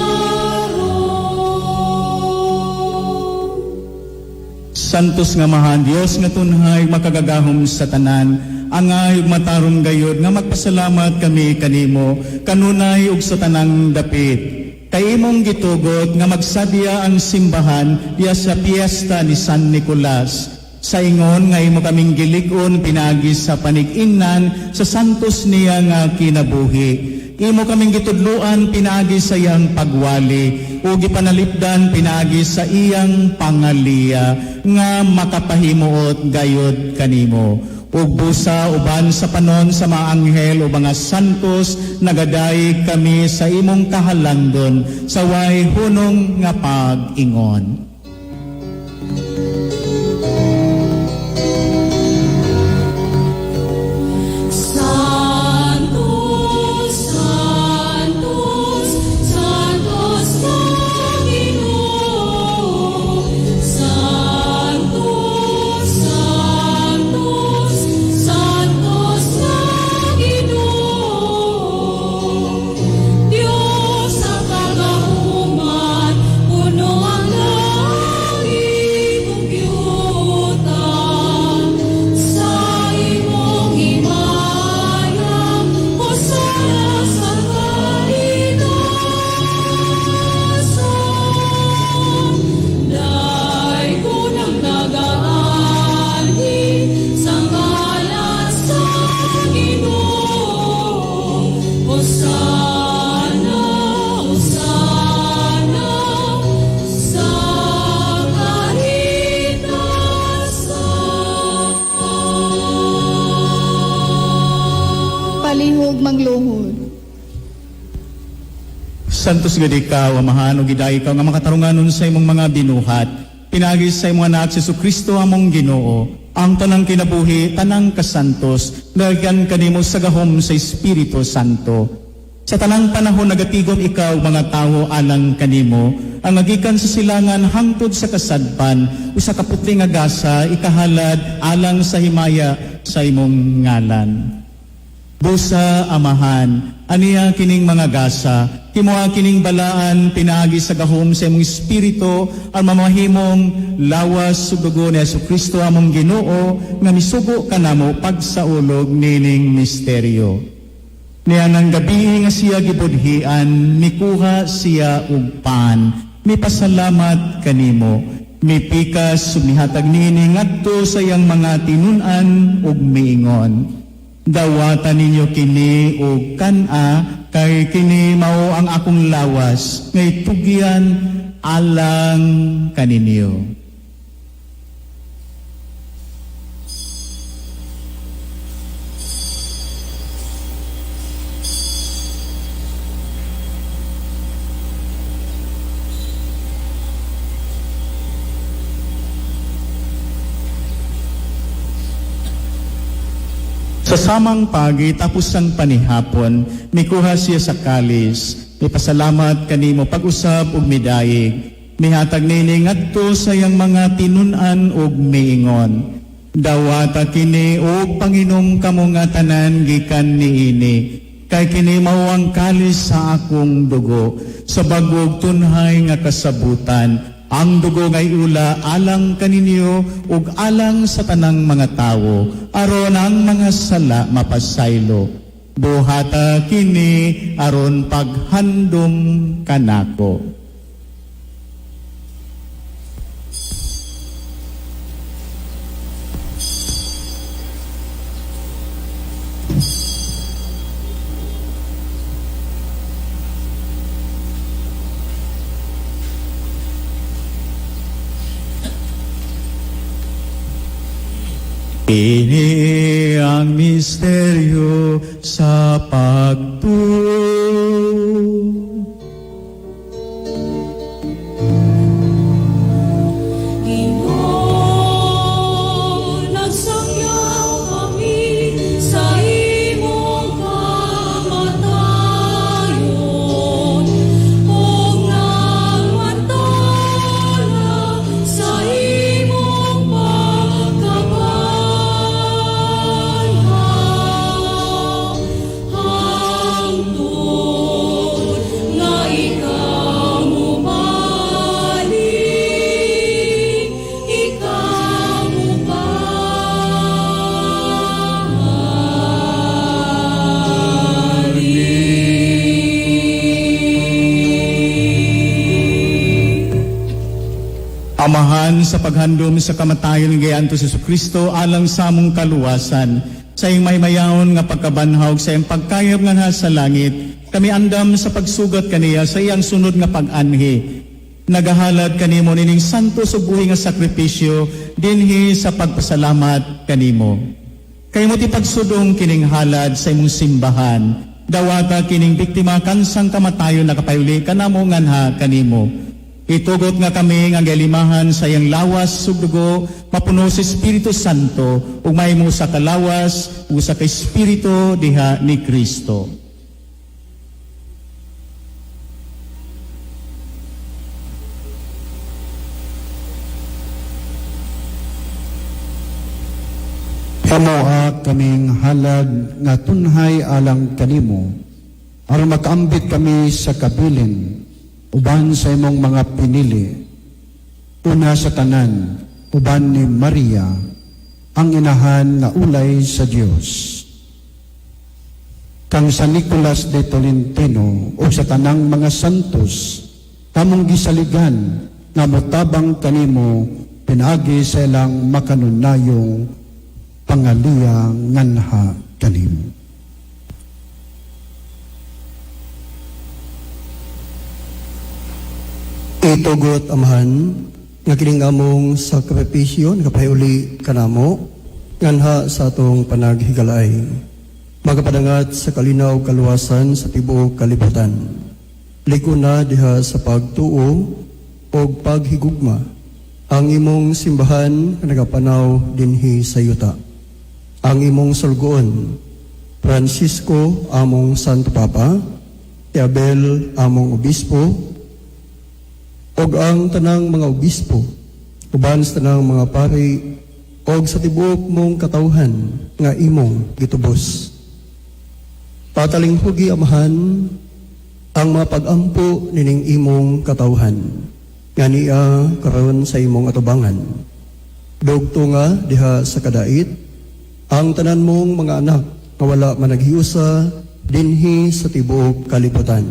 S1: Santos nga Amahan, Dios nga tunhay makagagahom sa tanan, angay ug matarong gayod nga magpasalamat kami kanimo kanunay ug sa tanang dapit. Kay imong gitugot nga magsadya ang simbahan diya sa piyesta ni San Nicolas. Sa ingon nga imo kaming gilig-on pinaagi sa panig-ingnan sa santos niya nga kinabuhi. Imo kaming gitudluan pinaagi sa iyang pagwali ug gipanalipdan pinaagi sa iyang pangaliya nga makapahimuot gayod kanimo. Ug busa uban sa panon sa mga anghel o mga santos nagadayeg kami sa imong kahalandon sa way hunong nga pag-ingon.
S2: Santos, Santos, Santos Panginoon. Santos, Santos, Santos Panginoon. Diyos ang kagahuman, puno ang langit ug yuta. Sa imong himaya, hosana sa kalitasan. Daygon ang nagaanhi sa ngalan sa Ginoo. Hosana, hosana sa kalitasan. Palihog magluhod.
S1: Santos gud ikaw, Amahan, ug giday ikaw nga makatarunganon sa imong mga binuhat. Pinaagi sa imong anak si Kristo among Ginoo. Ang tanang kinabuhi, tanang kasantos, lagyan kanimo sa gahom sa Espiritu Santo. Sa tanang panahon nagatigom ikaw mga tawo alang kanimo, ang agikan sa silangan hangtod sa kasadpan, usa ka putli nga gasa ikahalad alang sa himaya sa imong ngalan. Busa Amahan, aniya kining mga gasa, kimuha kining balaan, pinaagi sa gahom sa imong espiritu, ang mamahimong lawas ug dugo ni Kristo among Ginoo, nga misugo kanamo pagsaulog nining misteryo. Niya nang gabi nga siya gibudhian, mikuha siya og pan, mipasalamat kanimo, mipikas ug mihatag niini ngadto sa iyang mga tinun-an ug miingon. Dawatan ninyo kini og kan-a kay kini mao ang akong lawas ngay tugyan alang kaninyo. Sa samang pagi, tapos sang panihapon, mikuha siya sa kalis, mipasalamat kanimo pag-usab ug midayig. Mihatag nini ngadto sa iyang mga tinun-an ug miingon: "Dawata kini ug panginom kamo nga tanan gikan niini. Kay kini mao ang kalis sa akong dugo, sa bag-ong tunhay nga kasabutan. Ang dugo ngay ula alang kaninyo ug alang sa tanang mga tawo, aron ang mga sala mapasaylo. Buhata kini aron paghandom kanako." Kini ang misteryo sa pagtuo.
S7: Ginoo, nagsangyaw kami sa imong kamatayon ug nagwantala sa imong pagkabanhaw hangtod nga ikaw mobalik, ikaw mobalik.
S1: Amahan, sa paghandom sa kamatayon ni Gayaan si Kristo alang sa among kaluwasan, sa iyang mahimayaon nga pagkabanhaw, sa iyang pagkayab nga sa langit, kami andam sa pagsugat kaniya sa iyang sunod nga pag-anhi. Nagahalad kanimo nining santo ug buhi nga sakripisyo dinhi sa pagpasalamat kanimo. Kay mo ti pagsudong kining halad sa imong simbahan. Dawata kining biktima kansang kamatayon nakapayuli kanamo nganha kanimo. Itugot nga kami nga galimahan sa iyang lawas ug dugo mapuno sa Espiritu Santo ug mahimo sa kalawas ug sa ka espiritu diha ni Kristo.
S8: Himoa kaming halad nga tunhay alang kanimo, aron makaambit kami sa kabilin uban sa imong mga pinili. Una sa tanan, uban ni Maria, ang inahan nga ulay sa Dios. Kang San Nicolas de Tolentino ug sa tanang mga santos, kamong gisaligan nga motabang kanimo pinaagi sa ilang makanunayong pangaliya nganha kanimo.
S9: Itugot, Amahan, nga kining among sakripisyo nakapahiuli kanamo nganha sa atong panaghigalaay. Magapadangat sa kalinaw kaluwasan sa tibuok kalibutan. Liko na diha sa pagtuo og paghigugma ang imong simbahan nga nagapanaw dinhi sa yuta. Ang imong sulgoon, Francisco among Santo Papa, si Abel among Obispo, og ang tanang mga obispo, uban sa tanang mga pari, og sa tibuok mong katawhan nga imong gitubos. Patalinghugi, Amahan, ang mga pagampo nining imong katawhan, nga niya karon sa imong atubangan. Dugto nga diha sa kadait, ang tanan mong mga anak nga wala managhiusa dinhi sa tibuok kalibutan.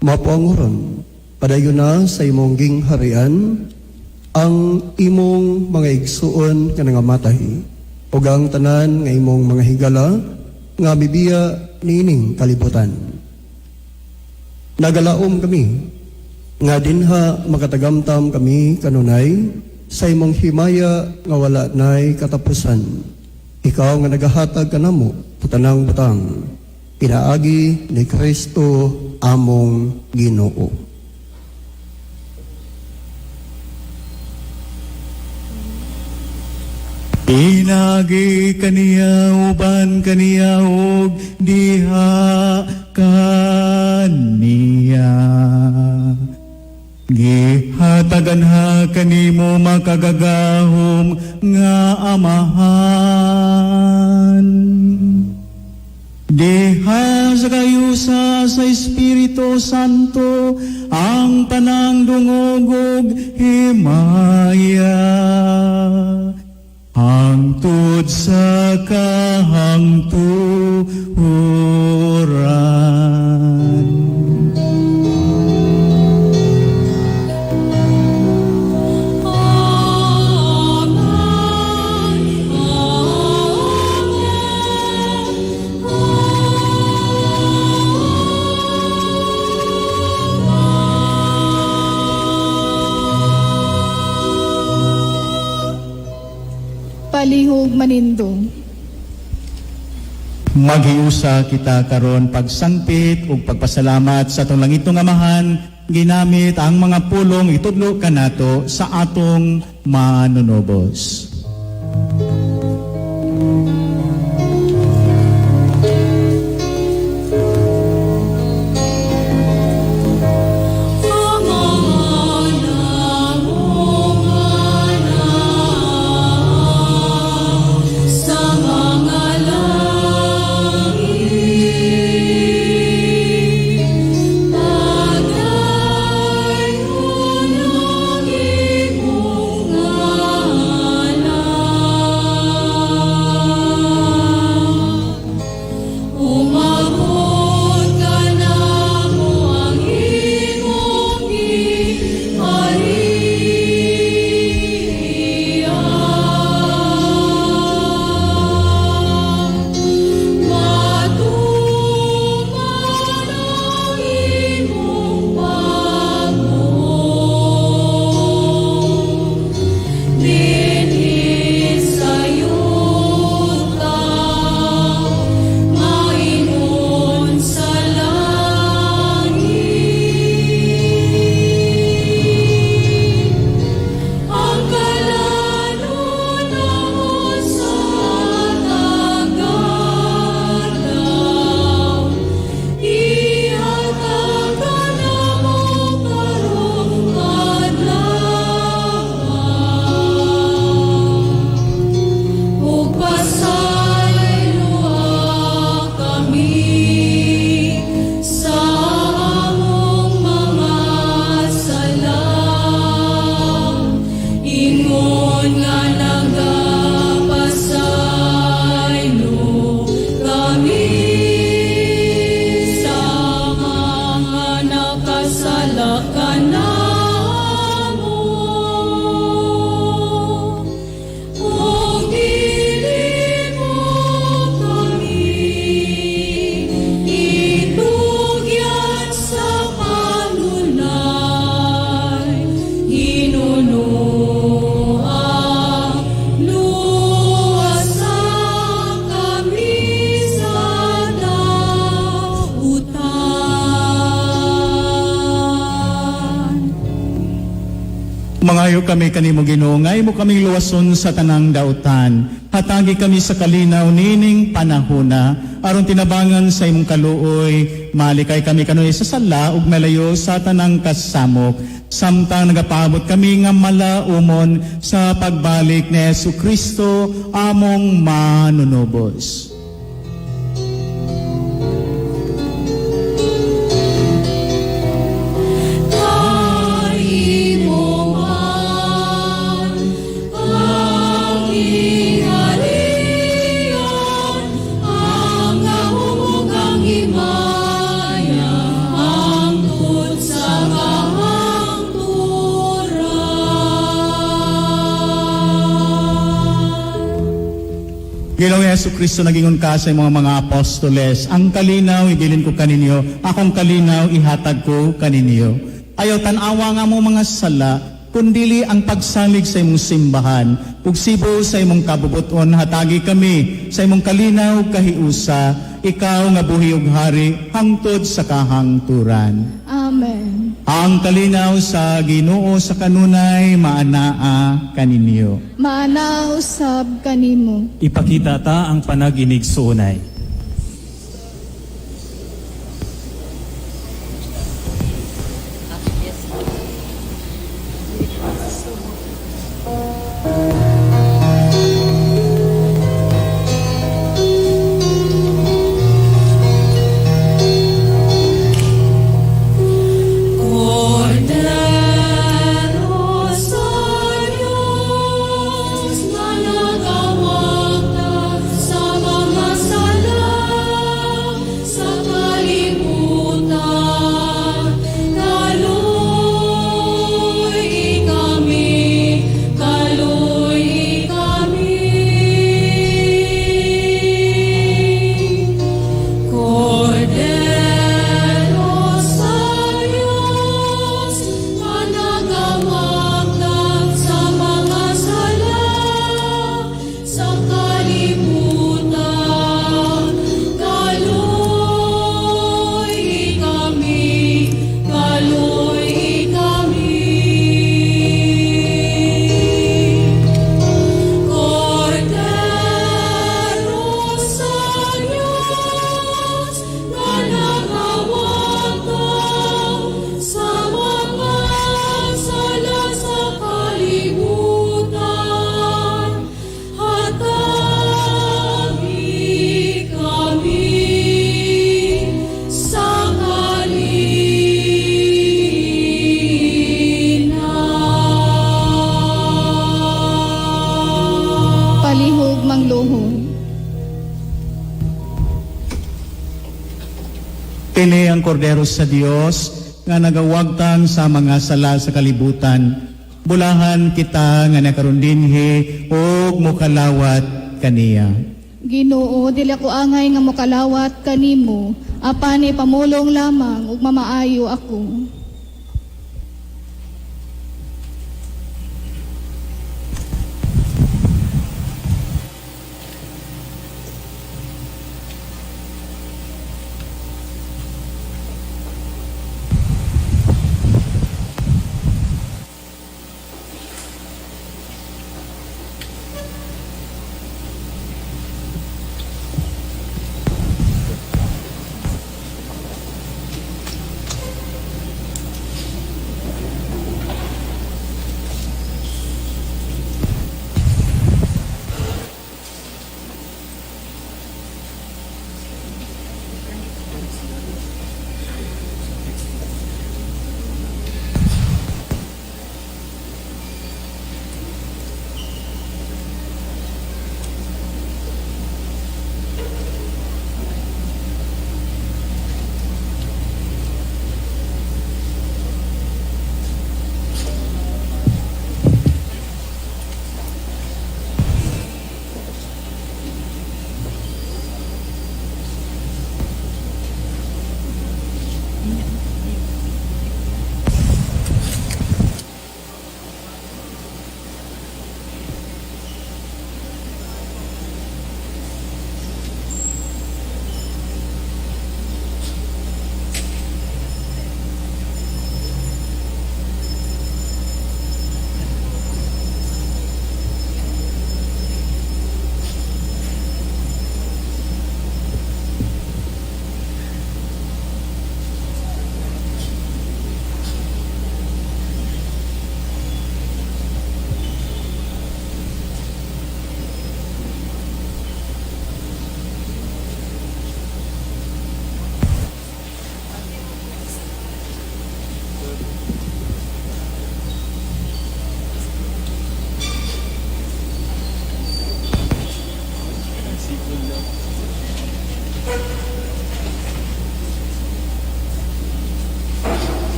S9: Mapuangoron, padayon na sa imong gingharian ang imong mga igsuon nga nangamatay ug ang tanan nga imong mga higala nga mibiya niining kalibutan. Nagalaom kami nga dinha makatagamtam kami kanunay sa imong himaya nga wala nay katapusan. Ikaw nga nagahatag kanamo sa tanang butang, pinaagi ni Kristo among Ginoo.
S1: Pinaagi kaniya, uban kaniya ug diha kaniya. Gihatagan ha kanimo, makagagahom nga Amahan, diha sa kahiusa sa Espiritu Santo, ang tanang dungog ug himaya hangtod sa kahangturan.
S7: Amen. Amen.
S2: Palihog manindog.
S1: Maghiusa kita karon pagsangpit ug pagpasalamat sa atong langitnong Amahan ginamit ang mga pulong itudlo kanato sa atong Manunubos.
S7: Ama namo nga naa sa mga langit, Padayon ang imong ngalan. Umabot kanamo ang imong gingharian. Matuman ang imong pagbuot dinhi sa yuta, maingon sa langit. Ang kalan-on namo sa matag adlaw, ihatag kanamo karong adlaw. Ug pasayloa kami sa among mga sala, ingon nga nagapasaylo kami sa mga nakasala kanamo. Ug dili mo kami itugyan sa panulay, hinunoa luwasa kami sa dautan.
S1: Mangayo kami kanimo, Ginoo, nga imo kaming luwason sa tanang dautan. Hatagi kami sa kalinaw nining panahona aron tinabangan sa imong kaluoy, malikay kami kanunay sa sala ug malayo sa tanang kasamok, samtang nagapaabot kami nga malaumon sa pagbalik ni Hesu Kristo among Manunubos.
S7: Kay imo man ang gingharian, ang gahom ug ang himaya, hangtod sa kahangturan.
S1: Ginoong Hesu Kristo, nagingon ka sa imong mga apostoles, "Ang kalinaw ibilin ko kaninyo, akong kalinaw ihatag ko kaninyo. Ayaw tan-awa ang among mga sala, kundili ang pagsalig sa imong simbahan. Ug sibo sa imong kabubuton, hatagi kami sa imong kalinaw kahiusa, ikaw nga buhi ug hari hangtod sa kahangturan."
S2: Amen.
S1: Ang kalinaw sa Ginoo sa kanunay maanaa kaninyo.
S2: Maanaa usab kanimo.
S5: Ipakita ta ang panag-inigsuonay.
S7: Kordero sa Diyos na nagawagta sa mga sala sa kalibutan, kaluy kami, kaluy kami. Kordero sa Diyos na nagawagta sa mga sala sa kalibutan, kaluy kami, kaluy kami. Kordero sa Diyos na nagawagta sa mga sala sa kalibutan, hatagi kami sa kalinaw.
S2: Palihog mangluhod.
S1: Kini ang kordero sa Dios nga nagawagtang sa mga sala sa kalibutan. Bulahan kita nga nakaron dinhi ug mokalawat kaniya.
S2: Ginoo, dili ako angay nga mokalawat kanimo, apan ipamulong lamang ug mamaayo ako.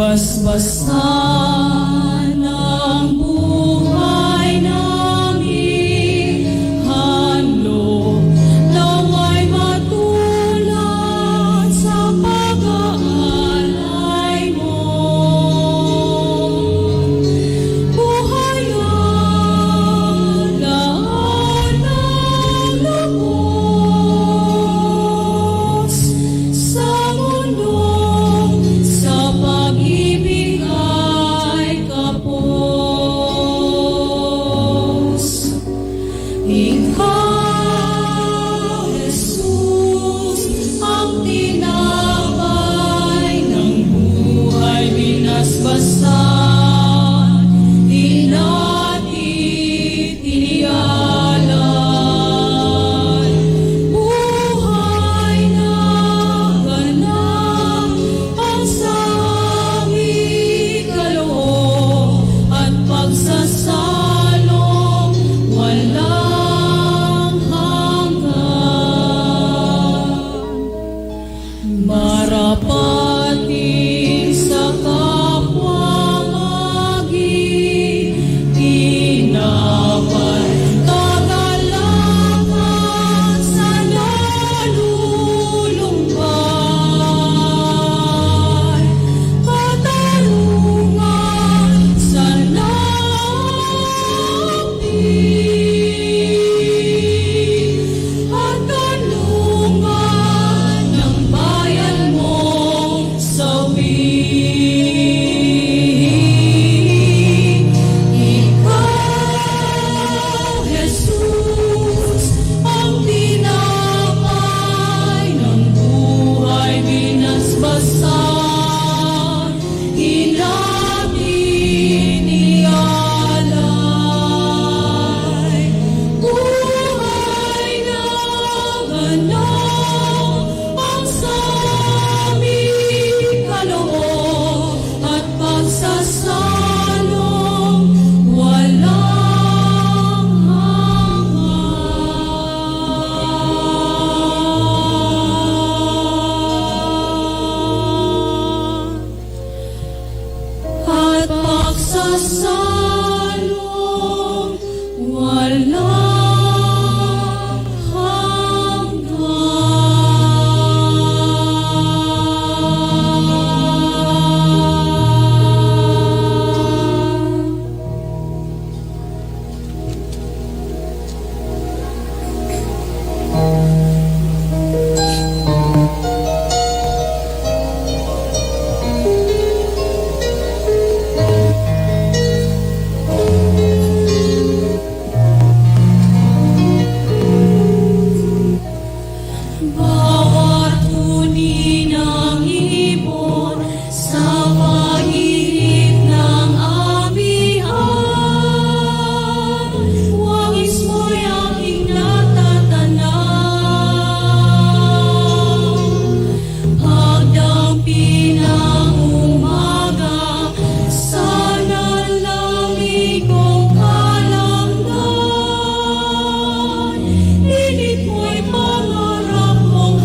S7: Basbasan ang buhay namin, handog naway matulad sa pag-aalay mo. Buhay ang daan ng lubos sa mundo, sa pag-ibig ay kapos. Ikaw, Jesus, ang tinapay ng buhay, binasbasan, hinati, inialay. Buhay na ganap ang sa aming kaloob at pagsasalong walang hanggan. Marapatin sa kapwa maging tinapay, kagalakan sa nalulumbay, katarungan sa naapi, at kanlungan ng bayan mong sawi. Ikaw, Jesus, ang tinapay ng buhay, binasbasan, hinati, inialay. Buhay na ganap ang sa aming kaloob at pagsasalong walang hanggan. At pagsasalong walang hanggan. Bawat huni ng ibon sa pag-ihip ng amihan, wangis mo'y aking natatanaw. Pagdampi ng umaga sa nanlamig kong kalamnan, init mo'y pangarap mong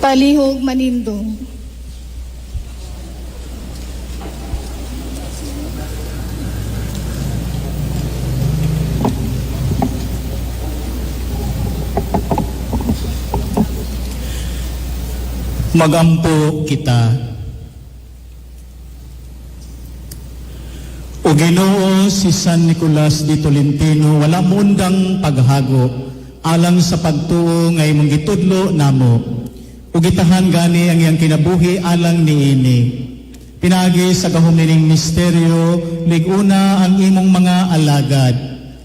S2: Palihog manindog.
S1: Magampo kita. O Ginoo, si San Nicolas de Tolentino wala moundang paghago alang sa pagtuo nga imong gitudlo namo. Ug gitahan gani ang iyang kinabuhi alang niini. Pinaagi sa gahom nining misteryo, lig-una ang imong mga alagad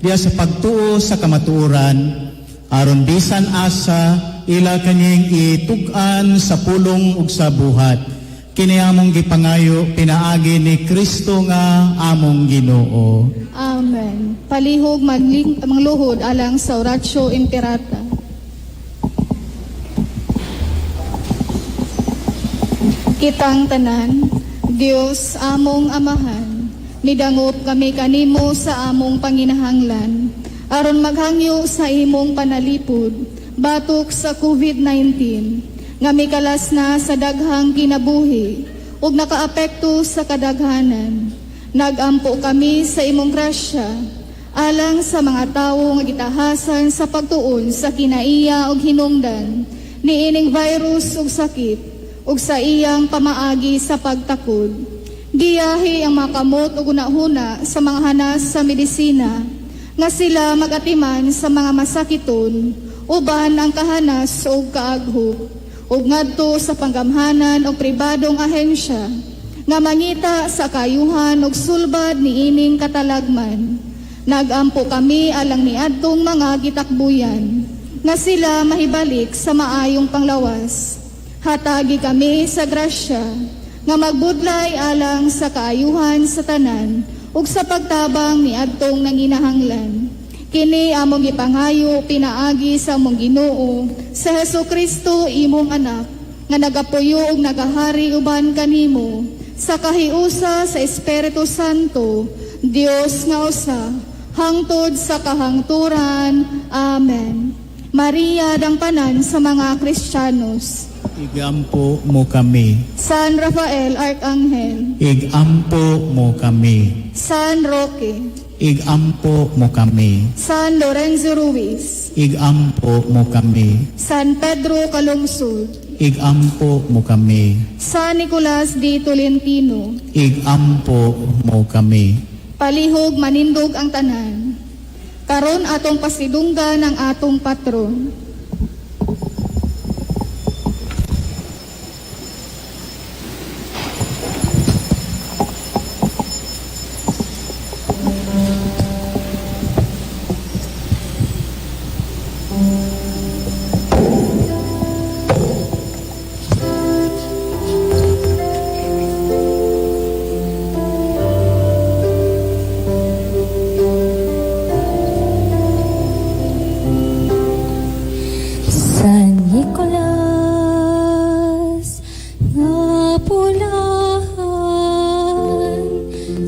S1: diya sa pagtuo sa kamatuoran, aron bisan asa ila kaning itug-an sa pulong ug sa buhat. Kini among gipangayo pinaagi ni Kristo nga among Ginoo.
S2: Amen. Palihog mangluhod alang sa Oratio Imperata. Kitang tanan, Dios among Amahan, nidangop kami kanimo sa among panginahanglan, aron maghangyo sa imong panalipod, batok sa COVID-19, nga mikalas na sa daghang kinabuhi ug nakaapekto sa kadaghanan. Nagampo kami sa imong grasya alang sa mga tawo nga gitahasan sa pagtuon sa kinaiya ug hinungdan niining virus ug sakit ug sa iyang pamaagi sa pagtakod. Giyahi ang mga kamot ug hunahuna sa mga hanas sa medisina nga sila magatiman sa mga masakiton uban ang kahanas ug kaaghop ug ngadto sa panggamhanan og pribadong ahensya nga mangita sa kayuhan ug sulbad niining katalagman. Nagampo kami alang niadtong mga gitakbuyan nga sila mahibalik sa maayong panglawas. Hatagi kami sa grasya nga magbudlay alang sa kaayuhan sa tanan ug sa pagtabang niadtong nanginahanglan. Kini among gipangayo pinaagi sa among Ginoo sa Hesukristo imong anak nga nagapuyo ug nagahari uban kanimo sa kahiusa sa Espiritu Santo, Dios nga usa, hangtod sa kahangturan. Amen. Maria dangpanan sa mga Kristiyanos.
S1: Igampo mo kami.
S2: San Rafael Archangel.
S1: Igampo mo kami.
S2: San Roque.
S1: Igampo mo kami.
S2: San Lorenzo Ruiz.
S1: Igampo mo kami.
S2: San Pedro Calungsod.
S1: Igampo mo kami.
S2: San Nicolas de Tolentino.
S1: Igampo mo kami.
S2: Palihog manindog ang tanan. Karon atong pasidunggan ang atong patron.
S7: San Nicolas nga pulahan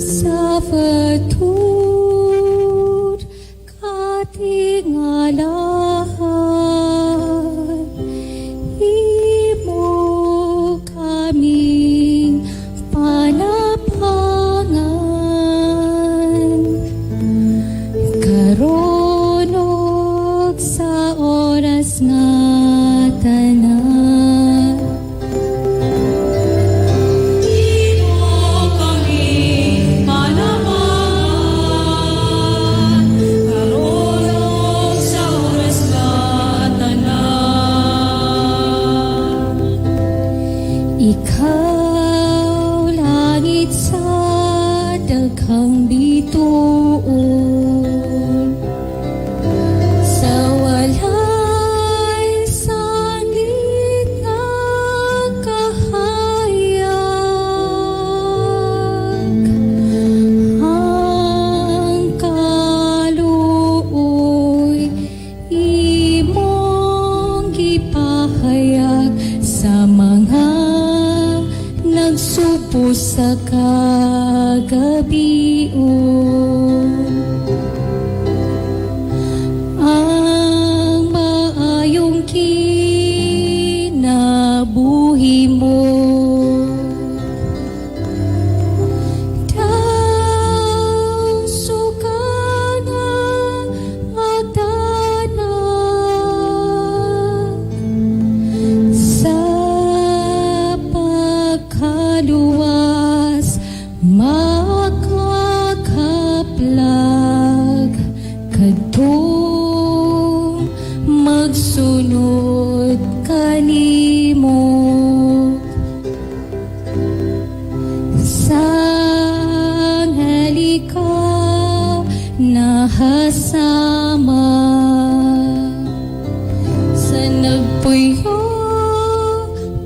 S7: sa virtud katingalahan, imo kaming panapangan karon ug sa oras nga tanan. Imo kami panapangan karon ug sa oras nga tanan. Ikaw langit sa daghang bituon, sa walay sanglit nga kahayag, ang kaluoy imong gipahayag sa mga nagsupo sa kagabion. Ang maayong kinabuhi. Pagsunod kanimo sa ikaw nahasama sa nagpuyo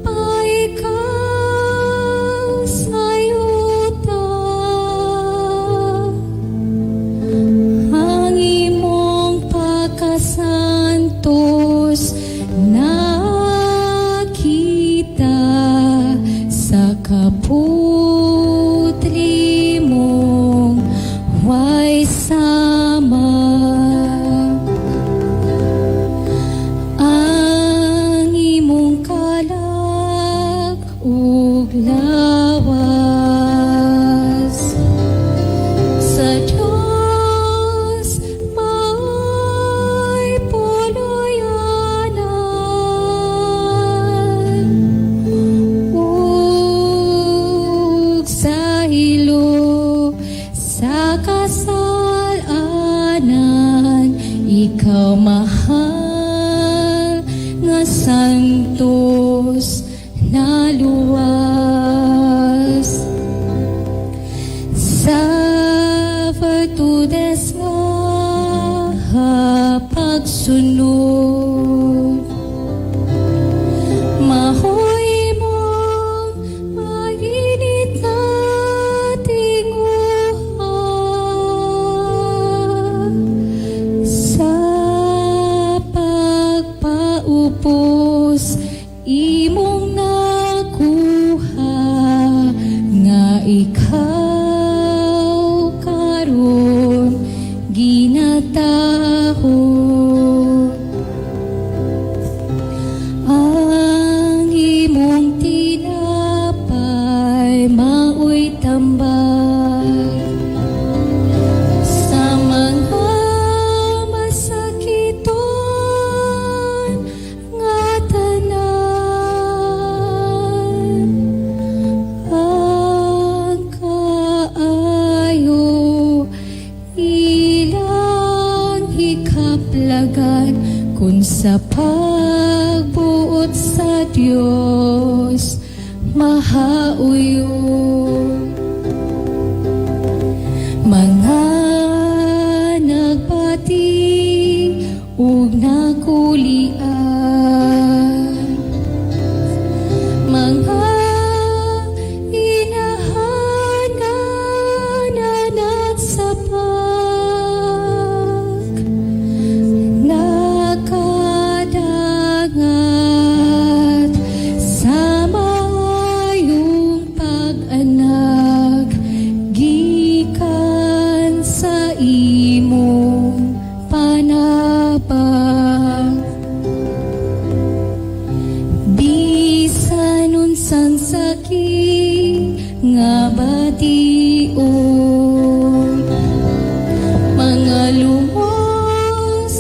S7: pa ikaw sa yuta, ang imong pagkasantos nakita sa kaputli mong way sama. Ang imong kalag ug lawas sa Diyos may puluyanan ug sa ilo sa kasal-anan, ikaw mahal nga santos na luwas sa virtudes nga pagsunod maoy imong mainit na tinguha sa pagpaupos imong nakuha nga ikaw karon ginataho. Ang imong tinapay maoy tambag sa mga masakiton nga tanan. Ang kaayo ilang hikaplagan kung sa pagbuot sa Dios mahauyo. Mga nagbati ug nakulian, mga inahan nga nanagsapak, nakadangat sa maayong pag-anak gikan sa imong panabang. Bisan unsang sakit nga bation, mga lumos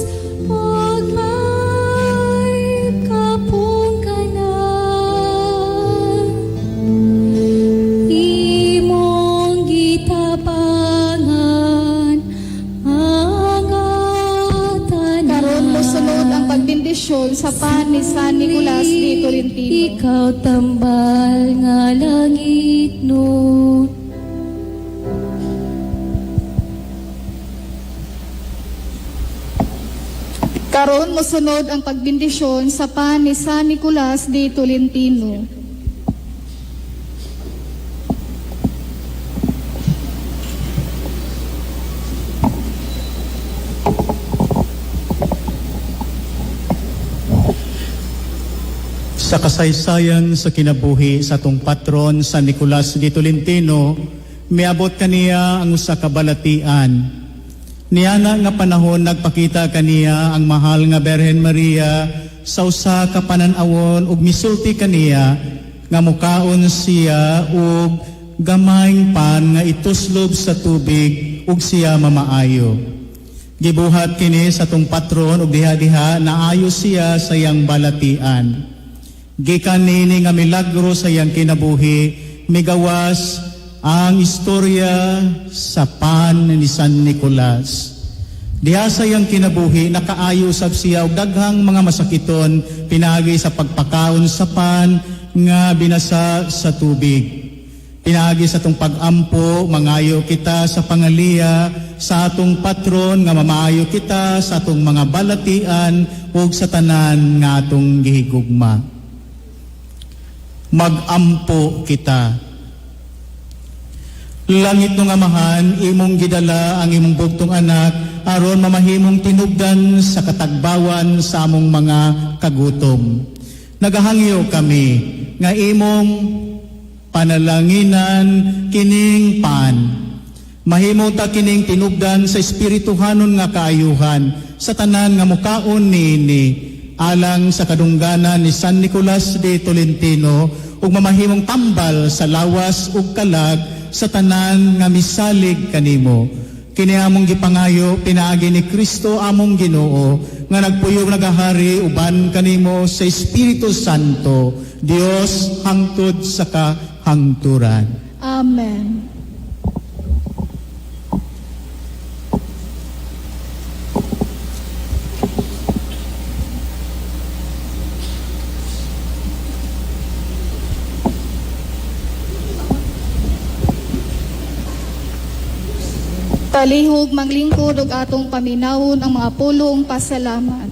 S7: ug may kapungkanan, imong gitabangan ang tanan.
S2: Karon mosunod ang pagbendisyon sa pan ni San Nicolas de Tolentino.
S7: Ikaw tambal nga langit no.
S2: Karon mosunod ang pagbendisyon sa pan ni San Nicolas de Tolentino.
S1: Sa kasaysayan sa kinabuhi sa atong patron San Nicolas de Tolentino, miabot kaniya ang usa ka balatian. Niana nga panahon nagpakita kaniya ang mahal nga Berhen Maria sa usa ka panan-awon ug misulti kaniya nga mukaon siya og gamayng pan nga ituslob sa tubig ug siya mamaayo. Gibuhat kini sa atong patron ug diha-diha naayo siya sa iyang balatian. Gikan niini nga milagro sa iyang kinabuhi, migawas ang istorya sa pan ni San Nicolas. Diha sa iyang kinabuhi, nakaayo sab siya og daghang mga masakiton pinaagi sa pagpakaon sa pan nga binasa sa tubig. Pinaagi sa atong pag-ampo, mangayo kita sa pangaliya sa atong patron nga mamaayo kita sa atong mga balatian ug sa tanan nga atong gihigugma. Mag-ampo kita. Langitnong Amahan, imong gidala ang imong bugtong anak aron mamahimong tinubdan sa katagbawan sa among mga kagutom. Nagahangyo kami nga imong panalanginan kining pan. Mahimo ta kining tinubdan sa espirituhanon nga kaayuhan sa tanan nga mukaon niini alang sa kadungganan ni San Nicolas de Tolentino ug mamahimong tambal sa lawas ug kalag sa tanan nga misalig kanimo. Kini among gipangayo pinaagi ni Kristo among Ginoo nga nagpuyong nagahari uban kanimo sa Espiritu Santo, Dios hangtod sa kahangturan.
S2: Amen. Palihog manglingkod og atong paminawon ang mga pulong pasalamat.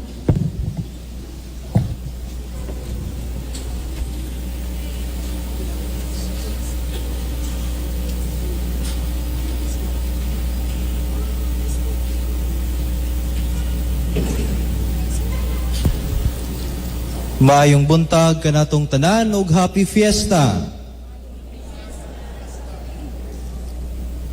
S10: Maayong buntag kanatong tanan ug happy fiesta.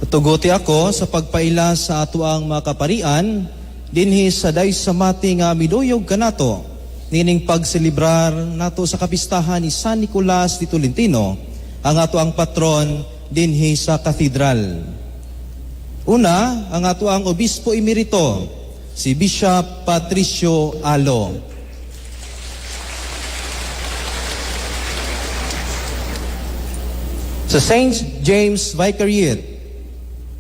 S10: Tuguti ako sa pagpaila sa atoang mga kaparian dinhi sa Daysamati nga miduyog kanato nining pagselebrar nato sa kapistahan ni San Nicolas de Tolentino, ang atoang patron dinhi sa katedral. Una, ang atoang obispo emerito, si Bishop Patricio Alo. Sa St. James Vicariate,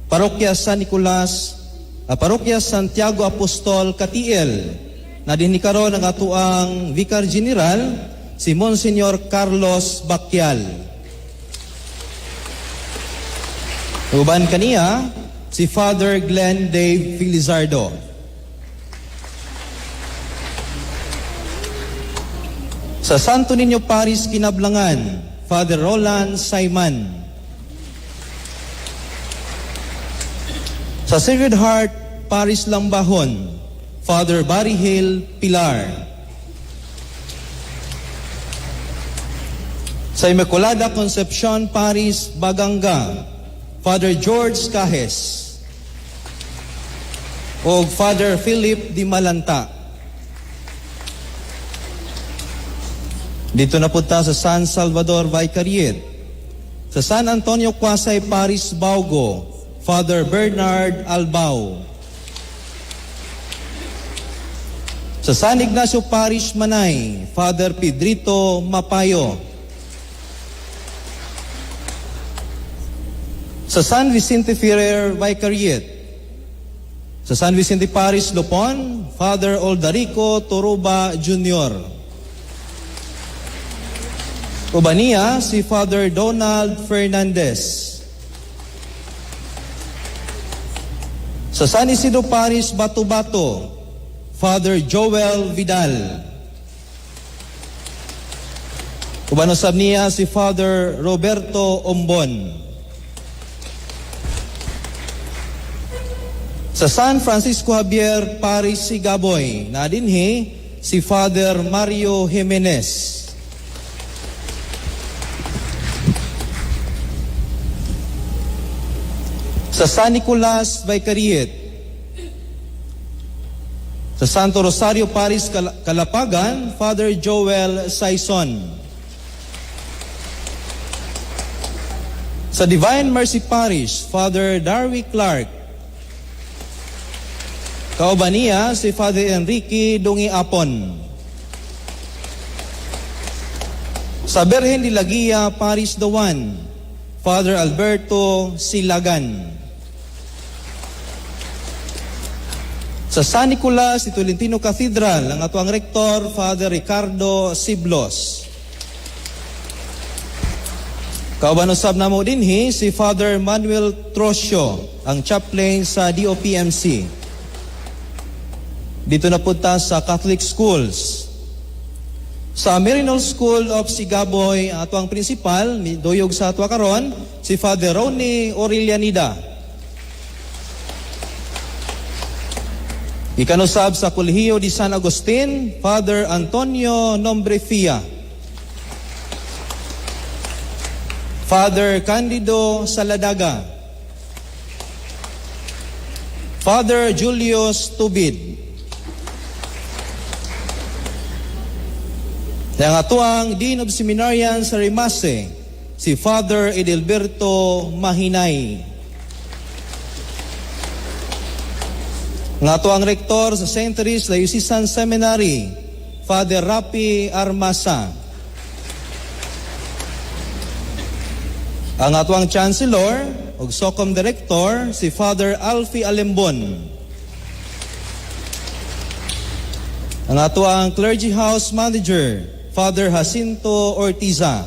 S10: Parokya San Nicolas, Parokya Santiago Apostol Katiel, na dinhi karon ang atoang Vicar General, si Monsignor Carlos Baquial. Uban kaniya, si Father Glenn Dave Felizardo. Sa Santo Niño Parish Kinablangan, Father Roland Simon. Sa Sacred Heart Parish Lambahon, Father Barry Hill Pilar. Sa Immaculada Concepcion Parish Baganga, Father George Cajes o Father Philip Di Malanta. Dito na punta sa San Salvador Vicariate. Sa San Antonio Cuasay Parish Baugo, Father Bernard Albao. Sa San Ignacio Parish Manay, Father Pedrito Mapayo. Sa San Vicente Ferrer Vicariate. Sa San Vicente Parish Lupon, Father Oldarico Toruba Jr. Uban niya si Father Donald Fernandez. Sa San Isidro Parish Bato-Bato, Father Joel Vidal. Uban usab niya si Father Roberto Ombon. Sa San Francisco Javier Parish Sigaboy, na dinhi si Father Mario Jimenez. Sa San Nicolas Vicariate, sa Santo Rosario Parish Kalapagan, Father Joel Saison. Sa Divine Mercy Parish, Father Darby Clark. Kauban niya si Father Enrique Dungiapon. Sa Birhen de Lagia Parish Dawan, Father Alberto Silagan. Sa Sa San Nicolas de Tolentino Cathedral, ang atuang rektor, Father Ricardo Siblos. Kauban usab namo dinhi si Father Manuel Trocio, ang chaplain sa DOPMC. Dito na punta sa Catholic Schools. Sa Marinol School of Sigaboy, ang atuang principal, duyog sa atwa karon, si Father Ronnie Aurelianida. Ikanusab sa Kolehiyo di San Agustin, Father Antonio Nombrefia. Father Candido Saladaga. Father Julius Tubid. Ang atuang Dean of Seminarian sa Rimase, si Father Edilberto Mahinay. Ang atuang rektor sa St. Therese Diocesan Seminary, Father Rapi Armasa. Ang atuang Chancellor ug SOCOM Director, si Father Alfie Alembon. Ang atuang Clergy House Manager, Father Jacinto Ortiza.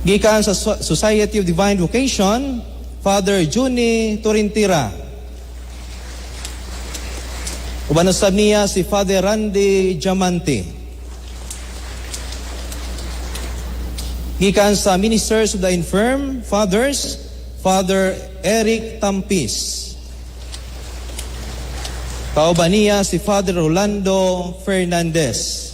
S10: Gikan sa Society of Divine Vocation, Father Juni Torintira. Uban usab niya si Father Randy Diamante. Gikan sa Ministers of the Infirm, Fathers, Father Eric Tampis. Kauban niya si Father Rolando Fernandez.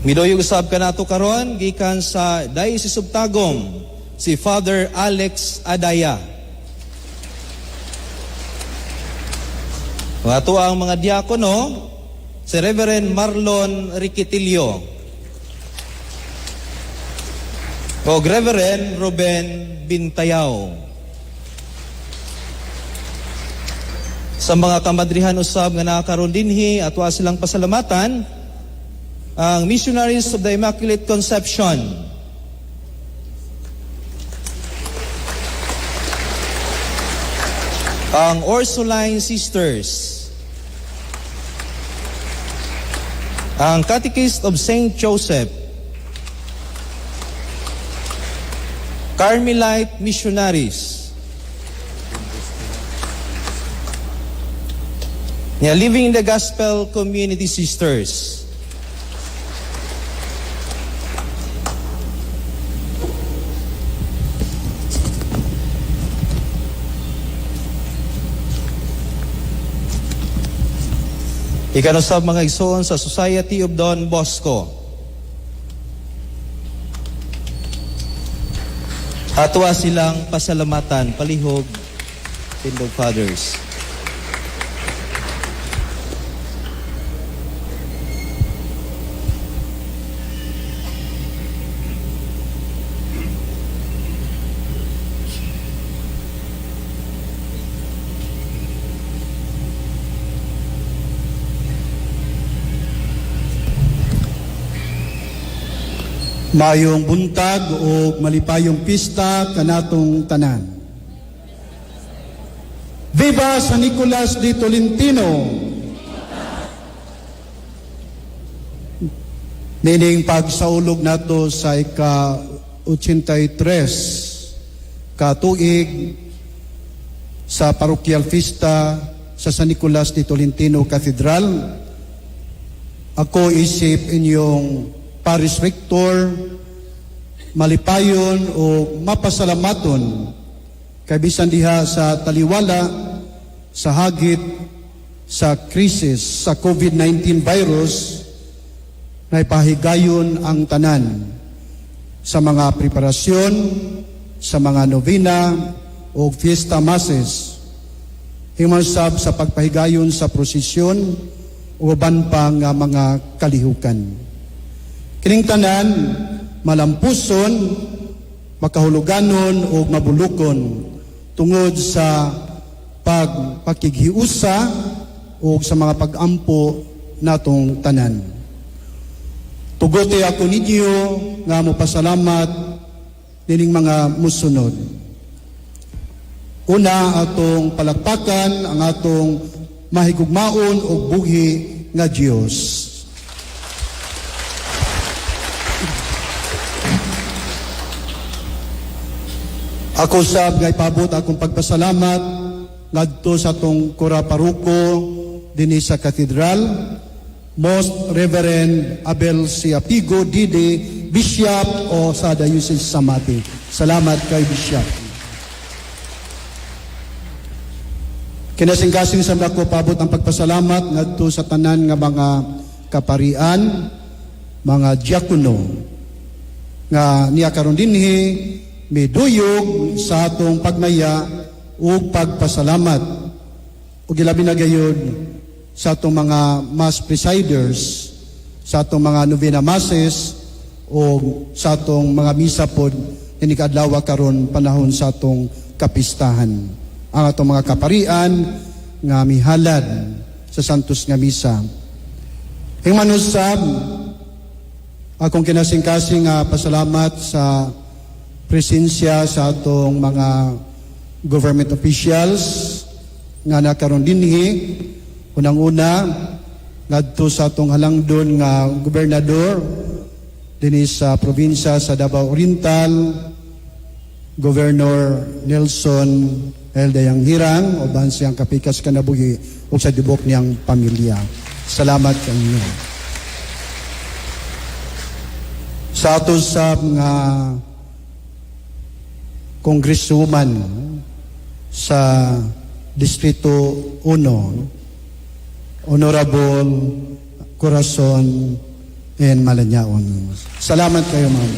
S10: Miduyog usab kanato karon gikan sa Diocese of Tagum, si Father Alex Adaya. Ang ato ang mga diakono, si Reverend Marlon Riquitillo o Reverend Ruben Bintayaw. Sa mga kamadrihan usab nga nakakaroon dinhi, atwa silang pasalamatan ang Missionaries of the Immaculate Conception. Ang Ursuline Sisters. Ang Catechist of Saint Joseph. Carmelite Missionaries. Nga Living in the Gospel Community Sisters. Ikanusab mga igsoon sa Society of Don Bosco. Atwa silang pasalamatan, palihog, Tindog Fathers.
S8: Mayong buntag o malipayong pista kanatong tanan. Viva San Nicolas de Tolentino! Nining pagsaulog nato sa ika-83 katuig sa parokyal fiesta sa San Nicolas de Tolentino Cathedral, ako isip inyong Parish Rector, malipayon o mapasalamaton kay bisan diha sa taliwala sa hagit sa krisis sa COVID-19 virus, naipahigayon ang tanan sa mga preparasyon, sa mga novena o fiesta masses, himan sab sa pagpahigayon sa prosesyon o uban pa nga mga kalihukan. Kining tanan malampuson, makahuluganon o mabulukon tungod sa pagpakighiusa o sa mga pag-ampo natong tanan. Tugote ako ninyo nga mopasalamat nining mga musunod. Una, atong palakpakan ang atong mahigugmaon ug buhi nga Dios. Ako sab nga ipabot akong pagpasalamat ngadto sa atong kura paroko dinhi sa katedral, Most Reverend Abel Siapigo D.D., Bishop o sa Diocese sa Mati. Salamat kay Bishop. Kinasingkasing sa ko pabot ang pagpasalamat ngadto sa tanan nga mga kaparian, mga diakono nga niya karon dinhi miduyog sa atong pagmaya ug pagpasalamat, ug ilabi na gayud sa atong mga mass presiders, sa atong mga novena masses o sa atong mga misa pod ini kaadlaw karon panahon sa atong kapistahan, ang atong mga kaparian nga mihalad sa Santos nga Misa. Hingmanusab, akong kinasingkasing nga pasalamat sa presensya sa atong mga government officials nga nakaron dinhi. Unang-una, ngadto sa atong halangdon nga gobernador dinhi sa probinsya sa Davao Oriental, Governor Nelson L. Dayanghirang, uban siyang kapikas kanabuhi ug sa tibok niyang pamilya. Salamat kanyo. Sa ato sa mga congresswoman sa Distrito 1, Honorable Corazon N. Malanyaon. Salamat kayo, ma'am.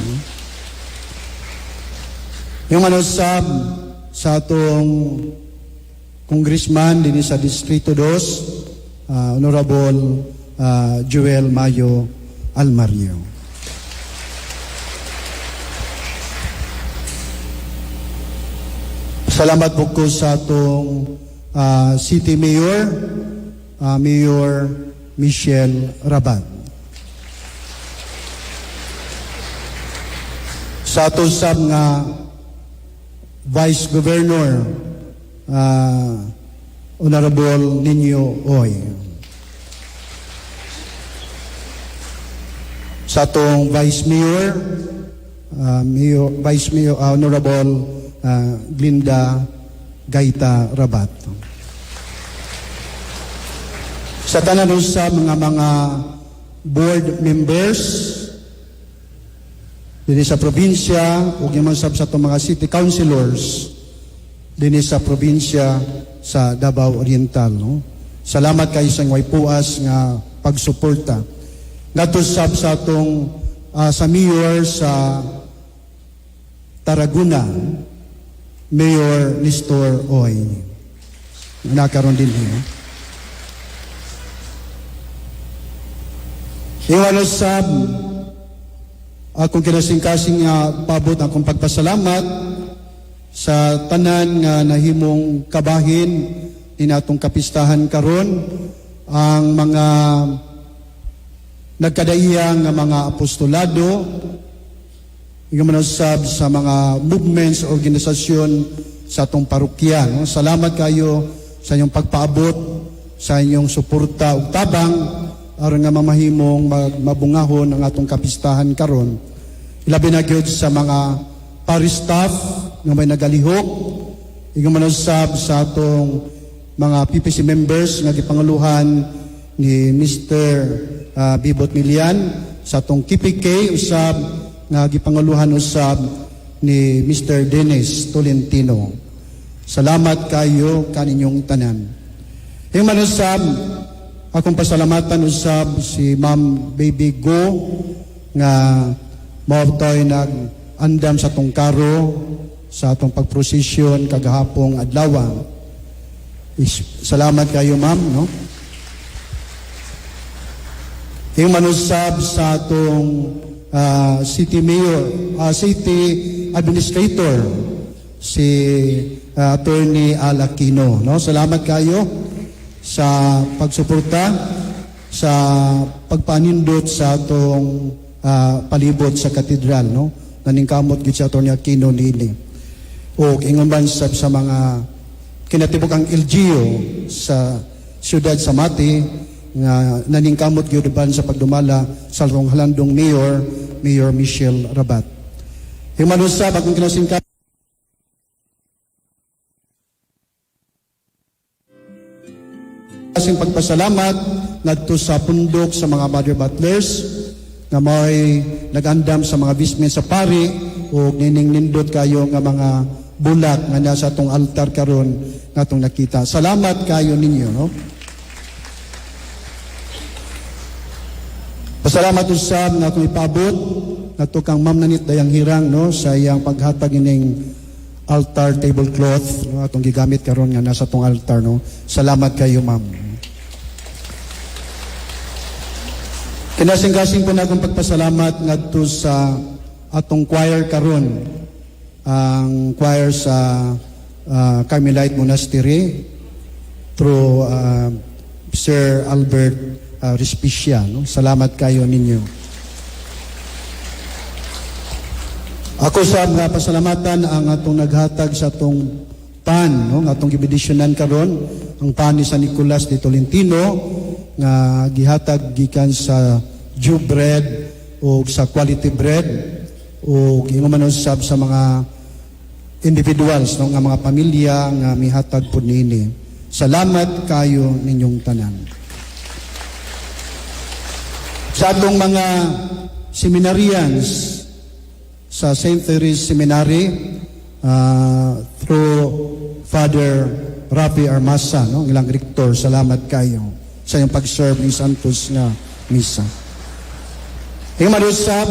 S8: Yung ano sa atong congressman din sa Distrito 2, Honorable Joel Mayo Almario. Salamat po ko sa atong City Mayor, Mayor Michelle Rabat. Sa ato sa nga Vice Governor, Honorable Nino Oy. Sa atong Vice Mayor, Vice Mayor Honorable Glinda Gaita Rabat. Sa tanan sa mga board members dinhi sa probinsya ug yaman sab sa atong mga city councilors dinhi sa probinsya sa Davao Oriental, no? Salamat kay sa way puas nga pagsuporta. Ngadto sab sa atong sa mayor sa Tarragona, Mayor Nestor Oy. Nakaroon din niya. Iwalo sab akong kinasingkasing nga pabot akong pagpasalamat sa tanan nga nahimong kabahin ni atong kapistahan karon, ang mga nagkadaiya nga mga apostolado, ingon man sab sa mga movements, organisasyon sa atong parokya, no? Salamat kayo sa inyong pagpaabot, sa inyong suporta ug tabang aron nga mamahimong mabungahon ang atong kapistahan karon. Ilabi na gyud sa mga parish staff nga may nagalihok, ingon man sab sa atong mga PPC members nga gipanguluhan ni Mr. Bibot Milian, sa atong KPK usab nga gipanguluhan usab ni Mr. Dennis Tolentino. Salamat kayo kaninyong tanan. Ingon usab akong pasalamatan usab si Ma'am Baby Go nga mao to'y nag-andam sa atong karo sa atong pagprosesyon kagahapong adlaw. Salamat kayo, ma'am, no? Yung manusab sa atong city mayor, city administrator, si Attorney Al Aquino, no? Salamat kayo sa pagsuporta, sa pagpanindot sa atong palibot sa katedral, no? Naningkamot gid si Attorney Aquino nini. O ingon man sa mga kinatibuk ang LGU sa siyudad sa Mati nga naningkamot gyud uban sa pagdumala sa atong halandong mayor, Mayor Michelle Rabat. Himan usab akong kinasingka kasing pagpasalamat ngadto sa pundok sa mga Mother Butlers nga may nag-andam sa mga visment sa pari o nining nindot kayo nga mga bulak nga nasa atong altar karon nga atong nakita. Salamat kayo ninyo, no? Pasalamat usab nga akong ipaabot ngadto kang Ma'am Nanit Dayang Hirang, no, sa iyang paghatag ining altar tablecloth, no, atong gigamit karon nga nasa atong altar, no. Salamat kayo, ma'am. Kinasing-kasing po na akong pagpasalamat ngadto sa atong choir karon, ang choir sa Carmelite Monastery through Sir Albert Respicia, no? Salamat kayo ninyo. Ako sa mga pasalamatan ang atong naghatag sa atong pan, no, nga atong gibedisyonan karon, ang pan ni San Nicolas de Tolentino nga gihatag gikan sa Jew bread o sa quality bread o ingon man usab sa mga individuals, no, nga mga pamilya nga mihatag pud niini. Salamat kayo ninyong tanan. Sa atong mga seminarians sa St. Therese Seminary through Father Rafi Armasa, no, ang ilang rector, salamat kayo sa iyong pag-serve ng Santos nga Misa. Ingon usab,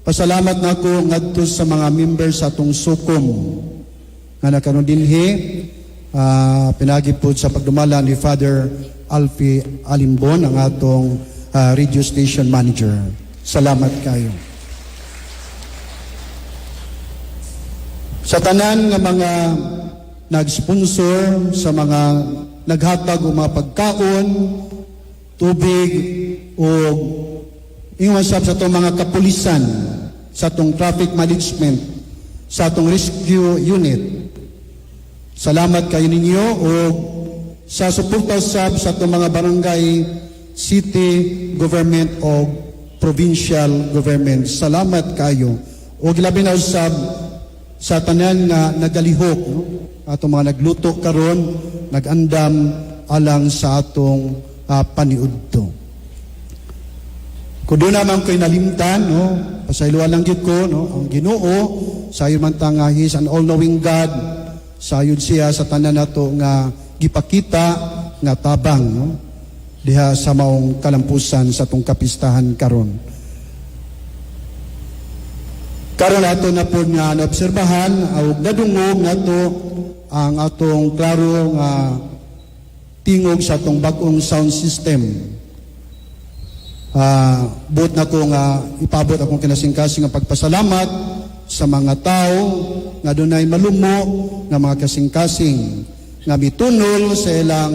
S8: pasalamat na ako ngadto sa mga members sa atong sukom nga nakaron dinhi, pinagi po sa pagdumala ni Father Alfie Alimbon, ang atong radio station manager. Salamat kayo. Sa tanan nga mga nag-sponsor, sa mga naghatag og mga pagkaon, tubig, o ingon sab sa atong mga kapulisan, sa atong traffic management, sa atong rescue unit. Salamat kayo ninyo o sa suporta sab sa atong mga barangay, city government o provincial government. Salamat kayo. O gilabi na usab sa tanan nga nagalihok, no? Atong mga nagluto karon, nagandam alang sa atong paniudto. Kung doon naman ko'y nalimtan, no, pasayloan lang gyud ko, no, ang Ginoo, sayon man ta nga He is an all-knowing God, sayod siya sa tanan nato nga gipakita nga tabang, no, diha sa maong kalampusan sa atong kapistahan karon. Karon ato na po nga naobserbahan o nadungog nato ang atong klaro nga tingog sa atong bag-ong sound system. Buot na ko nga ipabot akong kinasingkasing nga pagpasalamat sa mga tao nga dunay malumo nga mga kasingkasing nga mitunol sa ilang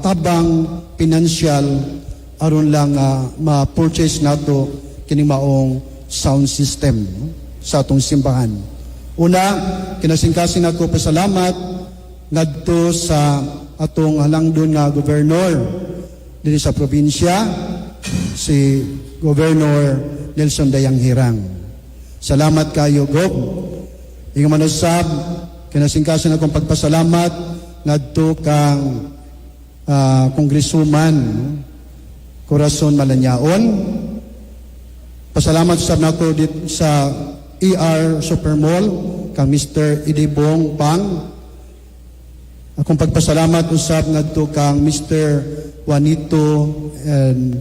S8: tabang pinansyal aron lang ma-purchase nato kining maong sound system, no, sa atong simbahan. Una, kinasingkasing ako pasalamat ngadto sa atong halangdon nga gobernador dinhi sa probinsya, si Governor Nelson Dayanghirang. Salamat kayo, Gob. Ingon man usab, kinasingkasing akong pagpasalamat ngadto kang Congresswoman, no, Corazon Malanyaon. Pasalamat sab nako dit sa ER Supermall kang Mr. Idibong Pang. Akong pagpasalamat usab ngadto kang Mr. Juanito and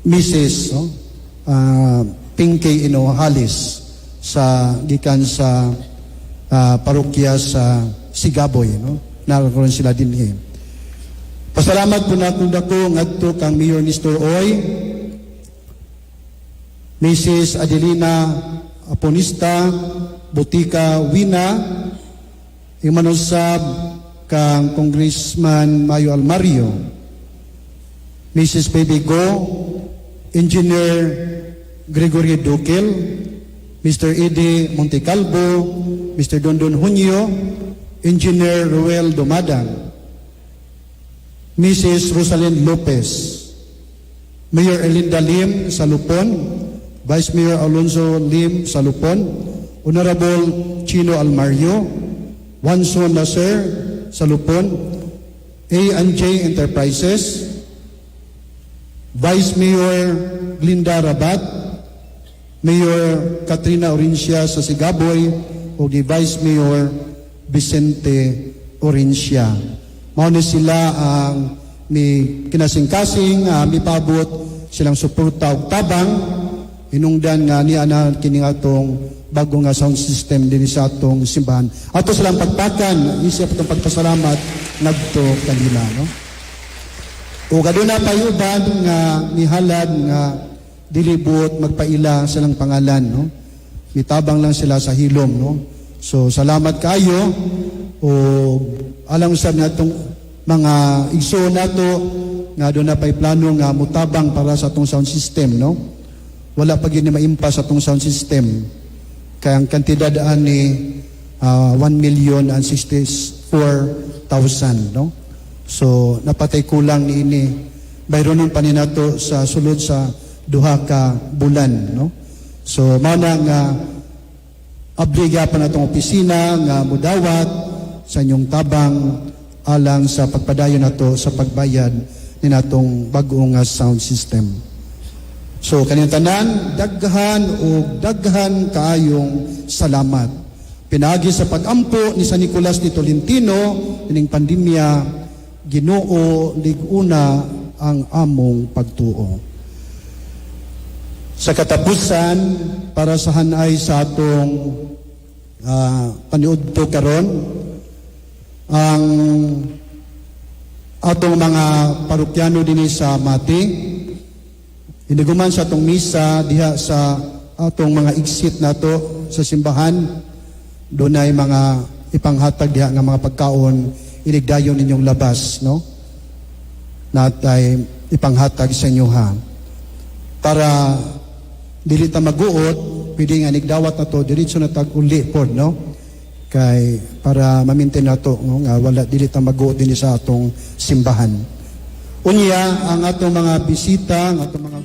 S8: Mrs., no, Pinky Inohalis sa gikan sa parokya sa Sigaboy, no. Naroon sila dinhi. Pasalamat po na akong dako ngadto kang Mayor Nestor Oy, Mrs. Adelina Aponista, Butika Wina, Imanusab kang Congressman Mayo Almario, Mrs. Baby Go, Engineer Gregory Duquel, Mr. Eddie Montecalvo, Mr. Dondon Junio, Engineer Ruel Dumadang, Mrs. Rosalind Lopez, Mayor Elinda Lim Salupon, Vice Mayor Alonzo Lim Salupon, Honorable Chino Almario, Wanso Nasser Salupon, A&J Enterprises, Vice Mayor Glinda Rabat, Mayor Katrina Orencia sa Sigaboy, o di Vice Mayor Vicente Orencia. Mao ni sila ang mi kinasingkasing, mipabot silang suporta ug tabang hinungdan nga niya na kini atong bago nga sound system dinhi sa atong simbahan. Ato silang pagpakan, isip atong pagpasalamat ngadto kanila, no? O kaduna pa uban nga nihalad nga dili buot magpaila silang pangalan, no? Mitabang lang sila sa hilom, no? So salamat kaayo o alang usab natong mga igsoon nato nga duna pay plano nga mutabang para sa atong sound system, no? Wala pa gyud ni maimpas sa atong sound system. Kaya ang kantidad ani 1 million and 64,000, no? So napatay kulang ni ini. Bayronon pa ni nato sa sulod sa 2 ka bulan, no? So mao na nga obliga pa natong opisina nga mudawat sa inyong tabang alang sa pagpadayon nato sa pagbayad ni natong bag-o nga sound system. So kaninyong tanan, daghan og daghan kaayong salamat. Pinaagi sa pagampo ni San Nicolas de Tolentino ining pandemya, Ginoo, lig-una ang among pagtuo. Sa katapusan, para sa hanay sa atong paniudto karon, ang atong mga parokyano dinhi sa Mati, hiniguman sa atong misa diha sa atong mga exit nato sa simbahan, dunay mga ipanghatag diha nga mga pagkaon, iligdayon ninyong labas, no, natay ipanghatag sa inyo ha, para dili ta maguot. Pwede nga nigdawat na to, diretso na tag uli pod, no, kay para ma-maintain nato, no, nga wala dili ta maguot dinhi sa atong simbahan. Unya ang atong mga bisita, ang atong mga